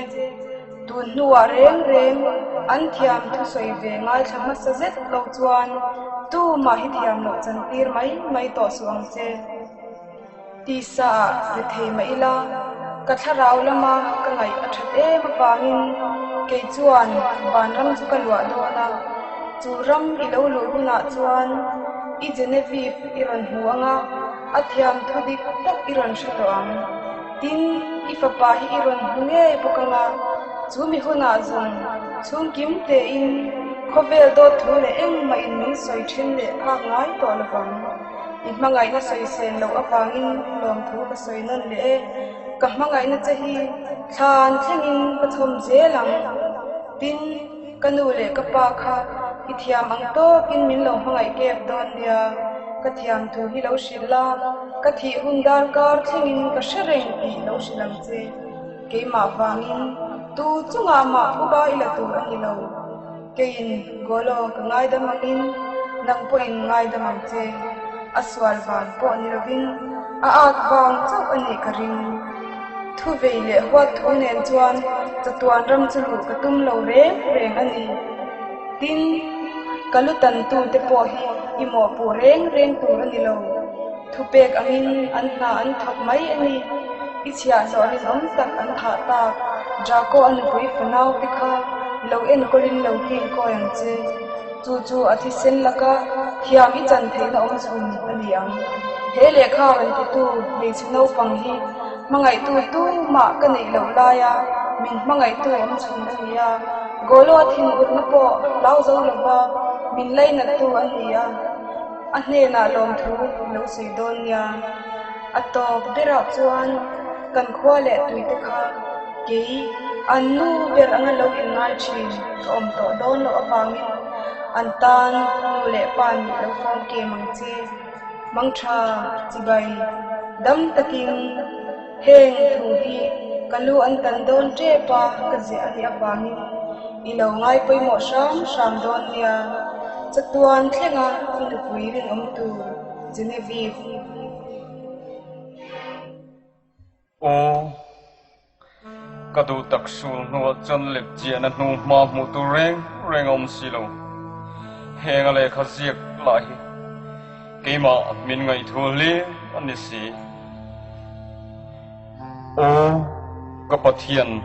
Tun hnuah reng reng an thiam thusawi ve ngaithla hmasa zet lo chuan tumah hi thiam loh chantir mai mai tawh suh ang che. Tisa ah ri thei mah ila, ka thlarau lama ka ngaih a that em avangin kei chuan vanram chu ka luah dawn a, chu ram i lo luh hunah chuan i Genevieve i rawn hmu ang a, a thiam thu dik tak i rawn hre tawh ang. Tin, i fapa hi i rawn hmu ngei bawk ang a, chu mi hunah zawng chhungkim tein khawvel dawt thu leh engmah in min sawi thin leh phak ngai tawh lovang. I hmangaihna sawisel loh avangin lawmthu ka sawi nawn leh e. Ka hmangaihna che hi thlan thlengin ka chhawm zel ang. Tin, ka nu leh ka pa kha i thiam ang tawkin min lo hmangaih kep dawn nia. Ka thiam thu hi lo hrilh la, ka thih hun darkar thlengin ka hre reng tih lo hrilh ang che. Keimah vangin tu chungah mah phuba i la tur a ni lo. Keiin Golo ka ngaidam angin nang pawhin ngaidam ang che. A sual vang pawh ni lovin a at vang chauh a nih ka ring. Thu vei leh huat thu nen chuan chatuan ram chu luh ka tum lo reng reng a ni. Tin, ka lu tantute pawh hi i mawhpuh reng reng tur a ni lo. Thupek angin an hna an thawk mai a ni. I chhiahhlawh rinawm tak an thah tak. Draco a nupui fanau te kha lo enkawlin lo kilkawi ang che. Chu chu a thisen laka thiam i chan theihna awm chhun a ni ang. He lehkha rawn titu hmeichhe naupang hi hmangaihtu tumah ka neih loh laia min hmangaihtu awm chhun a ni a. Golo a thinurna pawh hlau zo lova min lainattu a ni a. A hnenah lawmthu lo sawi dawn nia. A tawp berah chuan kan khua leh tuite kha kei an nu ber anga lo inngai thin ka awm tawh dawn loh avangin an tan nu leh pa nih lo fawm kem ang che. Mangtha chibai dam takin heng thu hi ka lu an tan dawn tep a ka ziah a nih avangin I lo ngai pawimawh hram hram dawn nia, chatuan thlenga i nupui rinawm tur Genevieve. Aw, ka duh tak sul hnuah chuan lep chiahna hnu hma hmuh tur reng reng a awm si lo. Heng a lehkha ziak lah hi keimah min ngaihthua hlir a ni si. Aw, ka Pathian,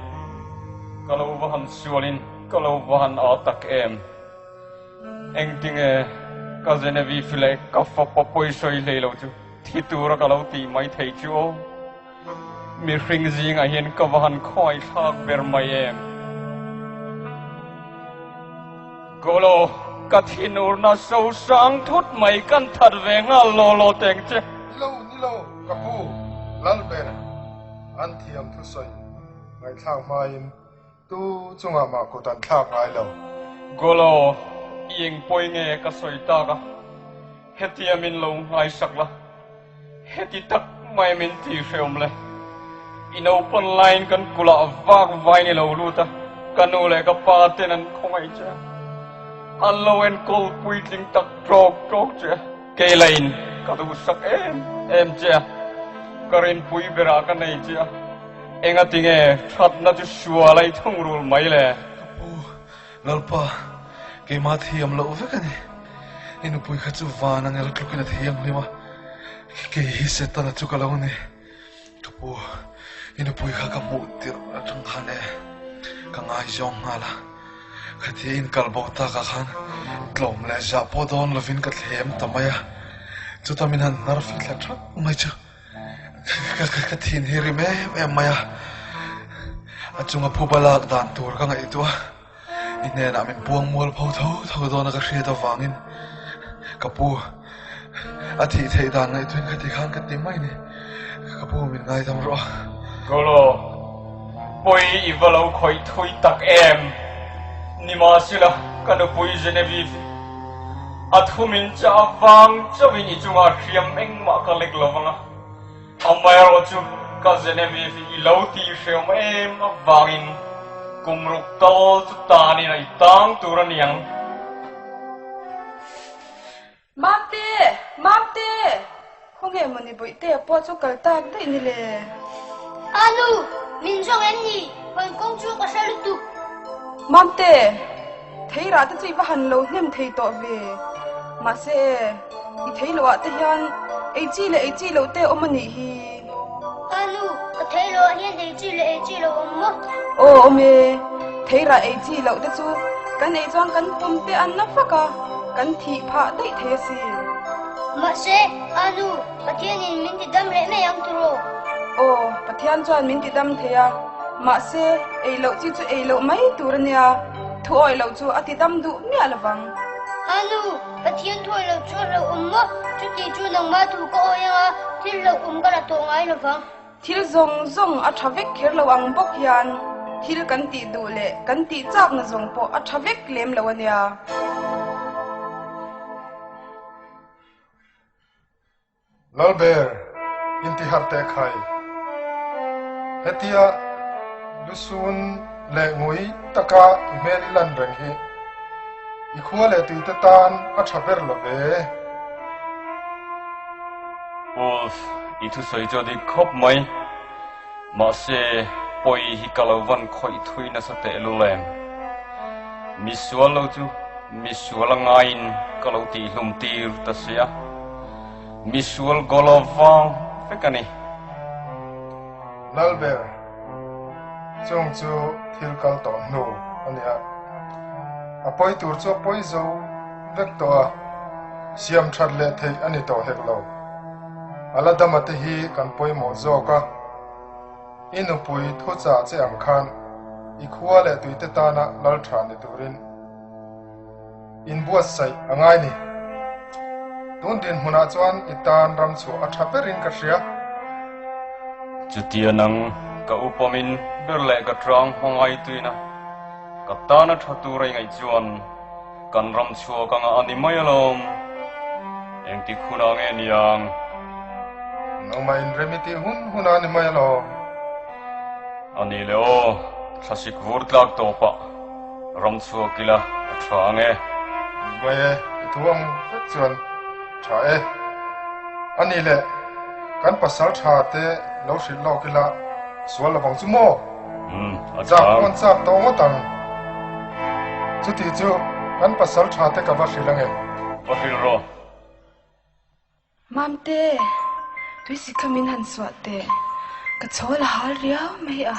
ka lo va han sualin ka lo va han â tak em? Engtinge ka Genevieve leh ka fapa pawisawi hlei lo chu thi tura ka lo tih mai thei chu aw? Mihring zingah hian ka va han khawngaih thlak ber mai em? Golo, ka thinurna sosang thut mai kan that ve nghal law law teng che. Ni lo, ni lo. Ka pu, Lalber, an thiam thusawi ngaihthlak hmain tu chungah mah kut an thlak ngai lo. Golo, i eng pawi nge ka sawi tak a, hetia min lo nghaisak la, heti tak mai min ti hreawm le. I naupan laiin kan kulah vak vain i lo lut a, ka nu leh ka pa ten an khawngaih che a, an lo enkawl puitling tak tawk tawk che a. Kei lain ka duhsak em em che a, ka rinpui berah ka nei che a, engatinge thatna chu sual a i thungrul mai le? Ka pu, Lalpa, Keimah thiam loh vek a ni. I nupui kha chu van angel tlukin a thianghlim a, kei hi Setana chu ka lo ni. Ka pu, i nupui kha ka hmuh tirh atang khan e, ka ngaizawng nghal a. Khatia inkal bo takah khan tlawm leh zah pawh dawn lovin ka thlem ta mai a. Chuta min han hnar fithla thak mai chu ka thin hi rim em em mai a. A chunga phuba lak dan tur ka ngaihtuah a. I hnenah min puang mual pho tho tho dawn a ka hriat avangin ka pu a thih theih dan ngaihtuahin ka ti khan ka ti mai ni. Ka pu min ngaidam rawh a. Golo, pawi i va lo khawih thui tak em? Nimahsela ka nupui Genevieve a thu min chah avang chauhin i chungah hriam engmah ka lek lo vang a. Amaherawh chu ka Genevieve i lo tih hreawm em avangin kum ruk tal chu tanin a i tang tur a ni ang. Mamte! Mamte! Khawnge mawni bawihtea pawh chu kal tak daih ni le? Anu! Min zawng em ni? Hawn kawng chu ka hre lutuk. Mamte! Theirah te chu i va han lo hnem thei tawh ve. Mahse e, i thei loh ah te hian ei chi leh ei chi loh te awm a nih hi. A nu, ka thei loh ah hian ei chi leh ei chi loh awm maw? Aw awm e, theirah ei chi loh te chu kan ei chuan kan pum te an na vak a, kan thih phah daih thei asin. Mahse, a nu, Pathianin min ti dam leh mai ang tiraw? Aw, Pathian chuan min ti dam thei a. Mahse, ei loh chi chu ei loh mai tur a nia, thu awih loh chu a ti dam duh miah lo vang. A nu, Pathian thu awih loh chu a hlauhawm maw? Chuti chu nangmah thu ka awih anga thil hlauhawm ka la tawh ngai lo vang. Thil zawng zawng a tha vek kher lo ang bawk hian thil kan tih duh leh kan tih chakna zawng pawh a tha vek lem lo a nia. Lalber, intiharh teh khai. Hetia lusun leh ngui taka i hmel i lan reng hi i khua leh tuite tan a tha ber lo ve. Wolf, i thusawi chu a dik khawp mai. Mahse, pawi hi ka lo van khawih thui nasa tehlul em? Misual lo chu misual a ngaiin ka lo tihhlum tir ta sia. Misual goal vang vek a ni. Lalber, chung chu thil kal tawh hnu a nia. A pawi tur chu a pawi zo vek tawh a, siam that leh theih a ni tawh hek lo. A la dama te hi kan pawimawh zawk a. I nupui thuchah che ang khan i khua leh tuite tana lal tha ni turin inbuatsaih a ngai ni. Tun dinhmunah chuan i tan ram chhuah a tha berin ka hria. Chutia nang ka upamin ber leh ka tang hmangai tuina ka tana tha tur a i ngaih chuan Kan ram chhuak anga a ni mai alawm. Engtik hunah nge niang? Nangmah inrem i tih hun hunah a ni mai alawm. A ni le aw, thlasik vur tlak tawpah ram chhuak ila a tha ang e. Ni mai e, i thu ang vek chuan tha e. A ni le, kan pasal tha te lo hrilh lawk ila sual lovang chu maw? Umm, a Chak chang. pawn chak tawh ngawt ang. Chuti chu kan pasal tha te ka va hrilh ange. Va hrilh rawh. Mamte, tuisik kha min han suah teh. Ka chhawl a hal riau mai a.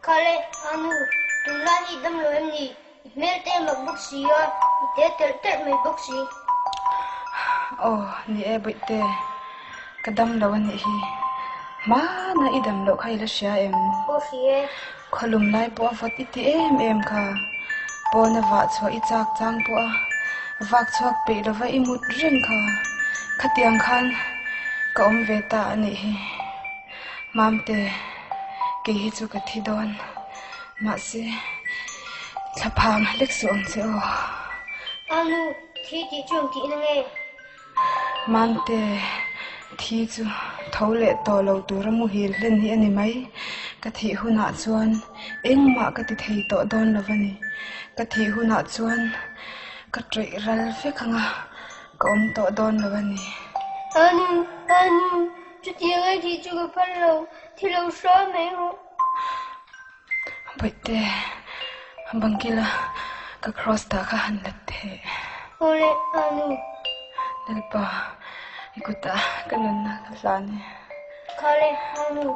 Khale, Anu, tunlai hi dam lo em ni? I hmel te mak bawk si a, i te telh telh mai bawk si. Aw, ni e Bawihte, ka dam lo a nih hi. Hmana i dam loh kha i la hria em? Aw hria e. Khawlum lai pawh a vawt i ti em em kha. Pawna vah chhuah i chak chang pawh a vak chhuak peih lova i mut reng kha. Khatiang khan ka awm ve ta a nih hi. Mamte, kei hi chu ka thi dawn. Mahse, thlaphang hlek suh ang che aw. A nu, thi tih chu ang tihna nge? Mamte, thi chu tho leh tawh lo tura muhil hlen hi a ni mai. Ka thih hunah chuan engmah ka ti thei tawh dawn lo va ni. Ka thih hunah chuan ka ṭawih ral vek ang a, ka awm tawh dawn lo a ni. A nu, a nu, chutiang a thih chu ka phal lo, thi lo hram mai rawh. Bawihte, bangkila. Ka cross dah kha han let teh. Awle, Anu. Lalpa, i kutah ka nunna ka hlan e. Khale, Anu.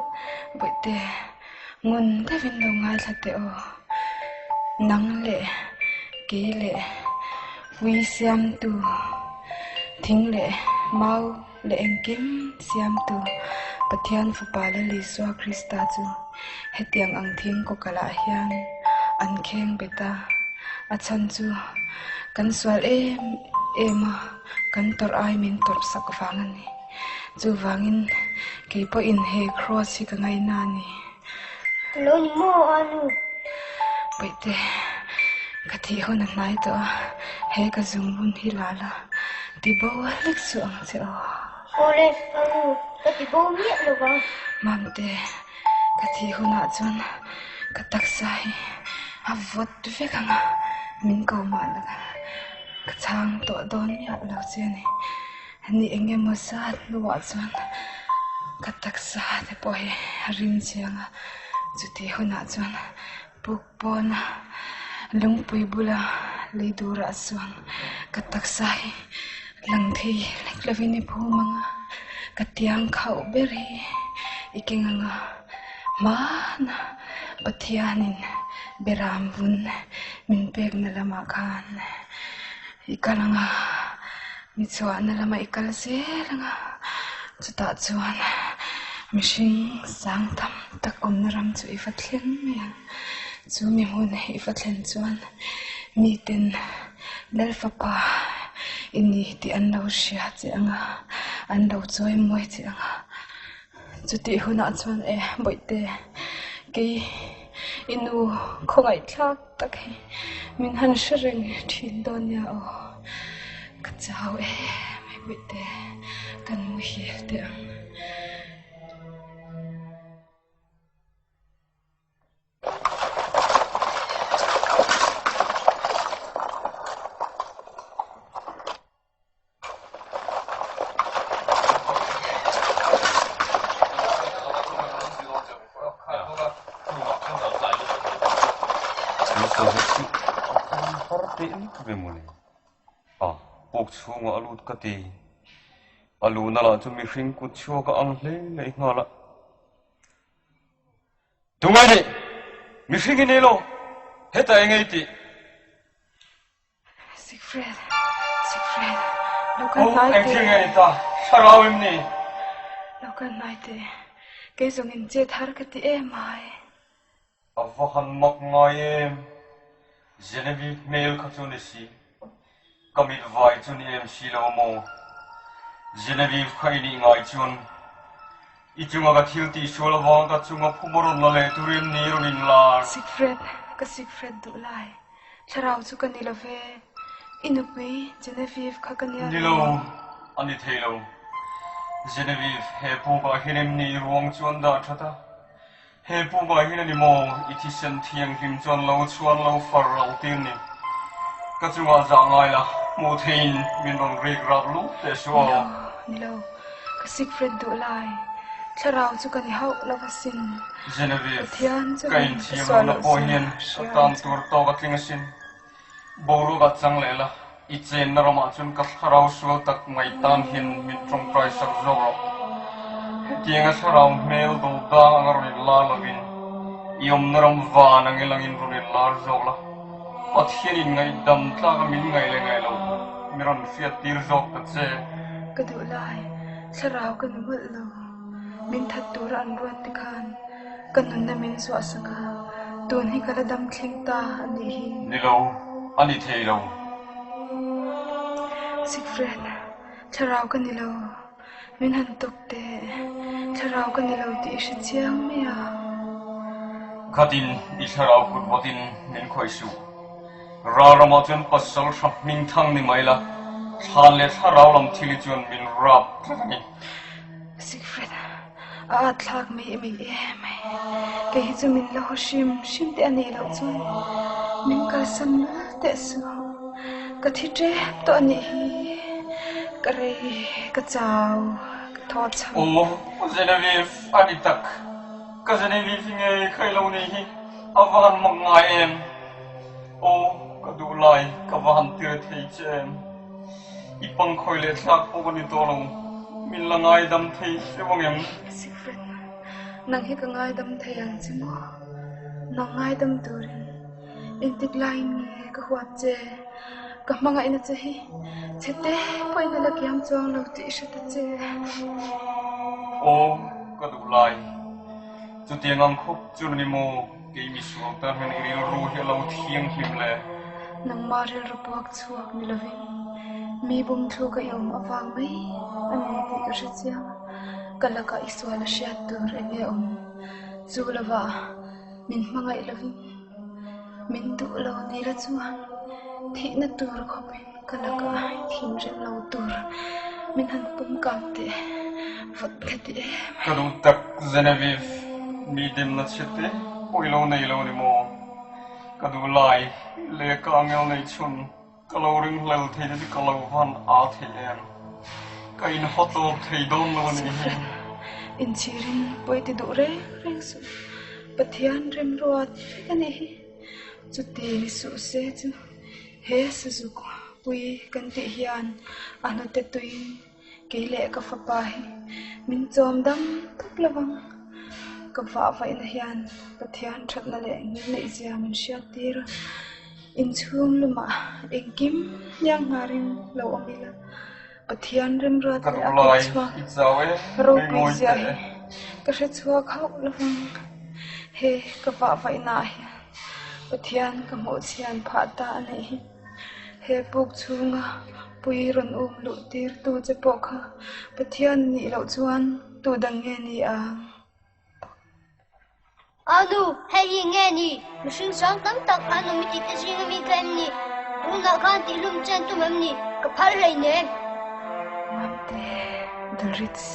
Bawihte, ngun deuhin lo ngaithla teh aw. Nang leh kei leh ui siamtu, thing leh mau leh engkim siamtu Pathian Fapa Lal Isua Krista chu hetiang ang thing kawkalah hian an kheng bet a, a chhan chu kan sual em em a, kan tawrh ai min tawrh sak vang a ni. Chuvangin kei pawhin he cross hi ka ngaina a ni. Lo ni maw a nu? Paihte, ka thih hun a hnai tawh a, he ka zungbun hi la la, ti bo hlek suh ang che aw. Awle, a nu, ka ti bo miah lo vang. Mamte, ka thih hunah chuan ka taksa hi a vawt vek ang a, min ko mah la ka chhang tawh dawn miah lo che a ni. Ni eng emaw zat hnuah chuan ka taksa te pawh hi a rim chiang a, chutih hunah chuan puk pawna lungpui bula lei durah chuan ka taksa hi lang thei lek lovin i phum ang a, ka tiang khauh ber hi i keng ang a, hmana Pathianin beram vun min pekna lamah khan i kal ang a. Mi chhuahna lama i kal zel ang a, chutah chuan mihring sang tam tak awmna ram chu i va thleng mai ang. Chu mi hmun i va thlen chuan miten Lalfapa i ni tih an lo hria che ang a, an lo chawi mawi che ang a. Chutih hunah chuan e bawihte kei i nu khawngaihthlak tak hi min han hre reng thin dawn nia aw. Ka chau em mai bawihte kan muhil teh ang. Puk chhungah a lut ka ti. A luhna lah chu mihring kut chhuak a ang hle leh nghal a. Tungai nih! Mihring i ni lo! Hetah eng ei tih? Siegfried, Siegfried, lo kal hnai teh. Engthil nge ni ta? Thlarau em ni? Lo kal hnai teh. Kei zawng in chet har ka ti em ai. A va han mak ngai em? Genevieve hmel kha chu ni si. Ka mit vai chu ni em si lo maw? Genevieve kha i nih ngai chuan i chunga ka thil tih sual avang ka chunga phu maw rawn la leh turin ni rawn inlar. Siegfried, ka Siegfried duh lai. Thlarau chu ka ni lo ve. I nupui Genevieve kha ka nia Ni lo, a ni thei lo. Genevieve, he pukah hian em ni i ruang chu an dah that a? He pukah hian a ni maw i thisen thianghlim chuan lo chhuan lo far lo tir ni? Ka chungah zah ngai la, hmuh theiin min rawn rik rap lut teh suh aw. Ni lo, ni lo. Ka Siegfried duh lai. Thlarau chu ka ni hauh lo asin. Genevieve, Pathian ka chuan ka inthiam sual lohna loh pawh zia hian ka hria tan ang chu. tur tawk a tling asin. Boruak ah chang leh la, i chenna ramah chuan ka thlarau sual tak mai tan hian min tawngtai sak zawk rawh. Hetianga thlarau hmel do dang anga rawn inlar lovin, i awmna ram van ang ilangin rawn inlar zawk la. Pathianin ngaihdam tlaka min ngaih leh ngaih loh mi rawn hriat tir zawk ta che. Ka duh lai, thlarau ka ni mawlh lo. Min that tura an ruat te khan ka nunna min zuah sak a, tun hi ka la dam thleng ta a nih hi. Ni lo, a ni thei lo. Siegfried, thlarau ka ni lo. Min han tawk teh, thlarau ka ni lo tih i hre chiang mai a. Khatin i thlarau kut vawtin min khawih suh. Ral ramah chuan pasal hra hming thang ni mai la, thlan leh thlarau lam thil hi chuan min rap tlat a ni. Siegfried, a at thlak mai mai em mai. Kei hi chu min la haw hrim hrim teh a nih loh chuan min kalsan lul teh suh. Ka thi tep tawh a nih hi. Ka rei, ka chau, ka thaw chham. Aw, Genevieve, a ni tak. Ka Genevieve hi ngei kha i lo nih hi a va han mak ngai em. Aw. ka duh lai ka va han tir thei che em? I pangkhawi leh thlak pawh ka ni tawh lo, min la ngaidam thei hreuh ang em? Siegfried, nang hi ka ngaidam thei ang che maw? Nang ngaidam turin engtik laiin nge ka huat che? Ka hmangaihna che hi chhe te pawhin a la kiam chuang lo tih i hre ta che. Aw, ka duh lai. Chutiang ang khawp chu ni maw? Kei misual tan hian i rilru hi a lo thianghlim le. Nangmah rilru puak chhuak ni lovin mi bum thluk a i awm avang mai a ni tih ka hre chiang a, ka lakah i sual a hriat tur eng nge awm? Chu lovah min hmangaih lovin min duh lo ni la chuan thihna tur khawpin ka lakah i thinrim lo tur min han pawm kang teh vawt ka ti em mai. Ka duh tak Genevieve, mi demna chhe te pawh i lo nei lo ni maw? Ka duh lai leh ka angel nei chhun ka lo ring hlel thei te chu ka lo van a thei em? Ka in haw tawp thei dawn lo a nih hi. Inchhirin pawi ti duh reng reng suh, Pathian remruat vek a nih hi. Chuti ni suh se chu he Sazuk pui kan tih hian a hnute tuiin Kei leh ka fapa hi min chawm dam tawp lo vang. Ka vah vaihna hian Pathian thatna leh ngilneihzia min hriat tir a, inchhung lumah engkim hniang ngharin lo awm ila, Pathian remruat Ka leh a duh lai kut chhuak i chau e, ropui ringawi zia teh hi e. ka hre chhuak hauh lo vang. He ka vah vaihnaah hian Pathian ka hmuhchhian phah ta a nih hi. He puk chhunga pui rawn um luh tir tu che pawh kha Pathian nih loh chuan tu dang nge ni ang? A nu, hei hi nge ni? Mihring sang tam tak an awm i tih te zing ami kha em ni? Tunah khan tihhlum chen tum em ni? Ka phal hlei nem. Mamte, Doris,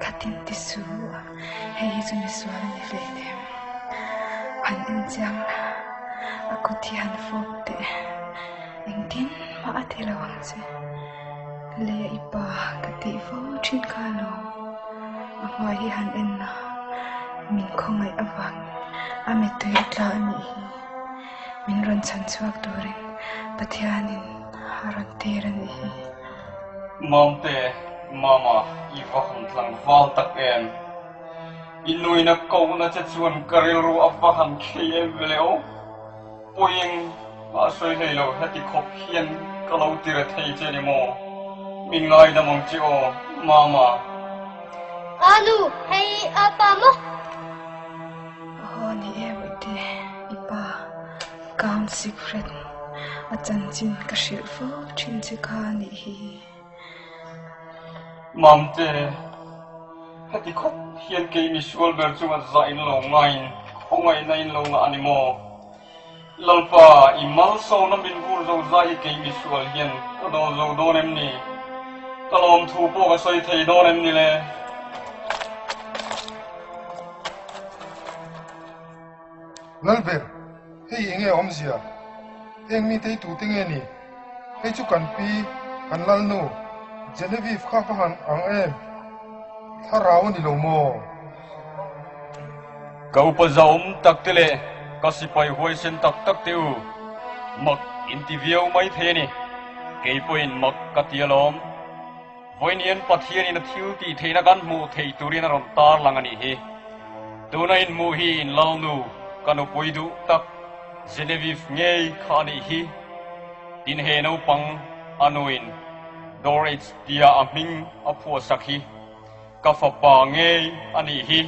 khatin ti suh, hei hi chu misual a ni hlei nem. Han inchiang la, a kut hi han fawp teh. Engtin mah a ti lo ang che. Leia i pa ka tih fo thin kha alawm. A hmai hi han en a, min khawngaih avangin a mittui a tla a nih hi. Min rawn chhan chhuak turin Pathianin a rawn tir a nih hi. Mamte, Mama, i va han tlangval tak em? I nuina kohna che chuan ka rilru a va han khei em vele aw. Puiing a sawi hlei lo, heti khawp hian ka lo ti re thei che ni maw? Min ngaidam ang che aw, Mama. Anu, hei a pa maw? Aw ni e Bawihte, i pa Count Siegfried a chanchin ka hrilh fo thin che kha nih hi. Mamte, heti khawp hian kei misual ber chunga zah in lo ngaiin khawngaihna in lo ngah a ni maw? Lalpa, i malsawmna min vur zo zai hi kei misual hian ka dawn zo dawn em ni? Ka lawmthu pawh ka sawi thei dawn em ni le? Lalber, hei enge awmzia? Eng mite hi tute nge ni? Hei chu kan pi, kan lalnu, Genevieve kha va han ang em? Thlarau a ni lo maw? Ka upa zahawm tak te leh ka sipai huaisen tak tak te u, mak in ti viau mai thei a ni. Kei pawhin mak ka ti alawm. Vawiin Pathianin a thil tih theihna kan hmuh theih turin a rawn tar lang a nih hi. Tuna inhmuh hi in lalnu, ka nupui duh tak, Genevieve ngei kha a nih hi. Tin he naupang a nuin Dorage tia a hming a phuahsak hi ka fapa ngei a nih hi.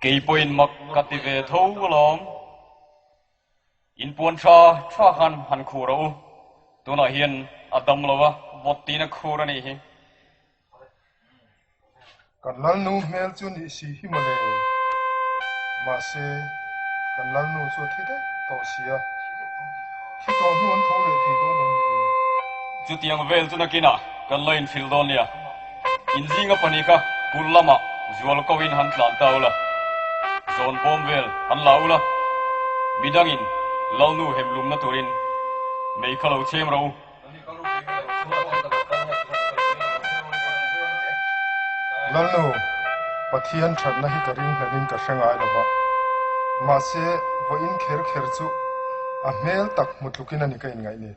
Kei pawhin mak ka ti ve tho alawm. In puan tha tha khan han khur a u. Tunah hian a dam lo a, vawt tiin a khur a nih hi. Kan lalnu hmel chu nih si hi mawle. Mahse, kan lalnu chu a thi daih tawh si a. Thi tawh hnu an tho leh thei dawn em ni? Chutiang vel chu nakinah kan lo inhrilh dawn nia. Inzinga pahnih kha kul lamah zual ko in han tlan ta ula, zawn bawm vel han la ula, midangin lalnu hem lumna turin mei kha lo chhem rawh u. Lalnu, Pathian thatna hi ka ringhlelin ka hre ngai lo va, mahse vawiin kher kher chu a hmel tak hmu tlukin a ni ka inngaih ni.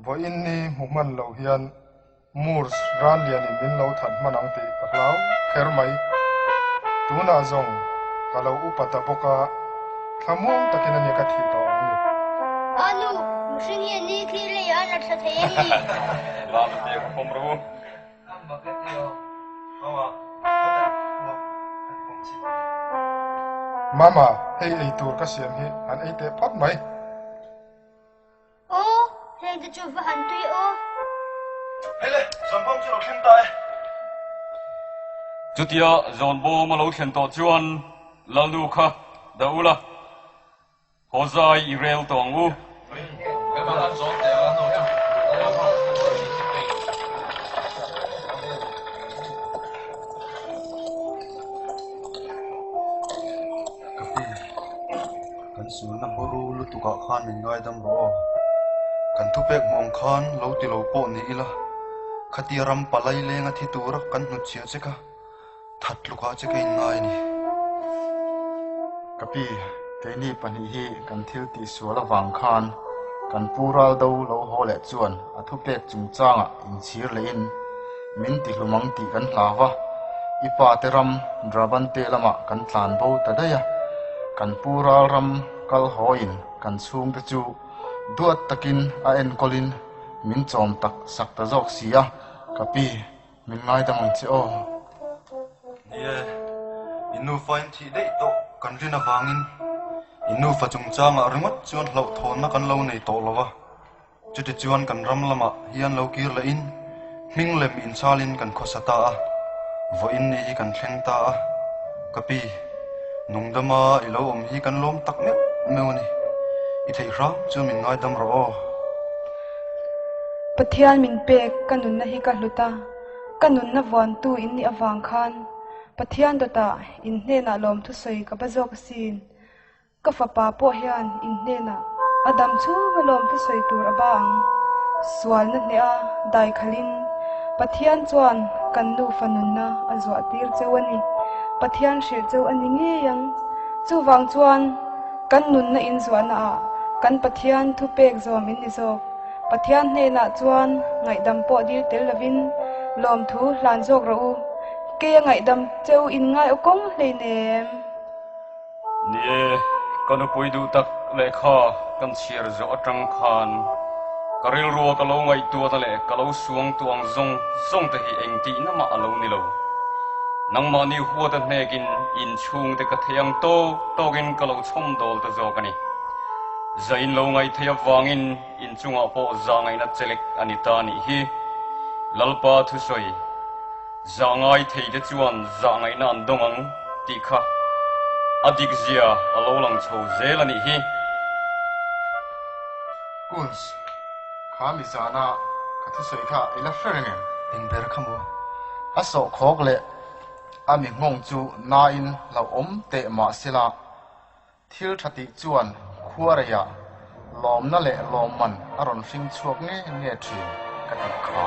Vawiin ni hmu hman lo hian Moors Ranlianin min lo that hman ang tih ka hlau kher mai. Tunah zawng ka lo upa ta bawk a, thlamuang takin a nia ka thih tawh ang ni. A nu, mihring hian ni thlir lei ah an la tha thei em ni? Lal a tia ka pawm rawh u. Mama, hei ei tur ka siam hi han ei teh phawt mai. Aw, heng te chu va han tui aw. Hei le, zawnbawm chu lo thleng ta e. Chutia zawnbawm a lo thlen tawh chuan Lalnu kha dah ula, haw zai i rel tawh ang u. Ka pi. Kan sulna bawru lutukah khan min ngaidam rawh aw. Kan thupek hmu ang khan lo ti lo pawh ni ila, khatia ram palai lenga thi tura kan hnutchhiah che kha that tlukah che ka inngai a ni. Ka pi, keini pahnih hi kan thil tihsual avang khan kan pu Raldo lo haw leh chuan a thupek chungchangah inchhir lehin min tihlum ang tih kan hlau a, i pa te ram Brabante lamah kan tlan bo ta daih a, kan pu ral ram kal hawiin kan chhungte chu duat takin a enkawlin min chawm tak sak ta zawk si a, ka pi min ngaidam ang che aw. Ni e, i nufa in thih daih tawh kan rin avangin i nufa chungchangah ringawt chuan hlauhthawnna kan lo nei tawh lo va. Chutichuan kan ram lamah hian lo kir lehin hming lem inchalin kan khawsa ta a, vawiin ni hi kan thleng ta a. Ka pi, nungdama i lo awm hi kan lawm tak meuh meuh a ni. I theih hram chuan min ngaidam rawh aw. Pathian min pek ka nunna hi ka hlut a, ka nunna vuantu in nih avang khan Pathian dawtah in hnenah lawmthusawi ka ba zawk asin. Ka fapa pawh hian in hnenah a dam chhung a lawm thusawi tur a ba ang. Sualna hneh a dai khalhin Pathian chuan kan nufa nunna a zuah tir cheu a ni. Pathian hrilh cheu a ni ngei ang. Chuvang chuan kan nunna in zuahna ah kan Pathian thupek zawm in ni zawk. Pathian hnenah chuan ngaihdam pawh dil tel lovin lawmthu hlan zawk rawh u. Kei a ngaihdam cheu in ngai aw kawng hleinem. Ni e, ka nupui duh tak lehkha kan chhiar zawh atang khan ka rilrua ka lo ngaihtuahna leh ka lo suang tuah ang zawng zawng te hi engtihna mah a lo ni lo. Nangmahni huata hnekin inchhungte ka thei ang tawk tawkin ka lo chhawmdawl ta zawk a ni. Zain lo ngaihtheih avangin inchungah pawh zahngaihna chelek a ni ta nih hi. Lalpa thusawi. Zah ngai thei te chuan zah ngaihna an dawng ang tih kha a dik zia a lo lang chho zel a nih hi. Kunz, kha mi zana ka thusawi kha i la hre reng em? Eng ber kha maw? A sawhkhawk leh a mi nghawng chu nain hlauhawm teh mah sela, Thil tha tih chuan khuareiah lawmna leh lawmman a rawn hring chhuak nge nge thin ka tih kha.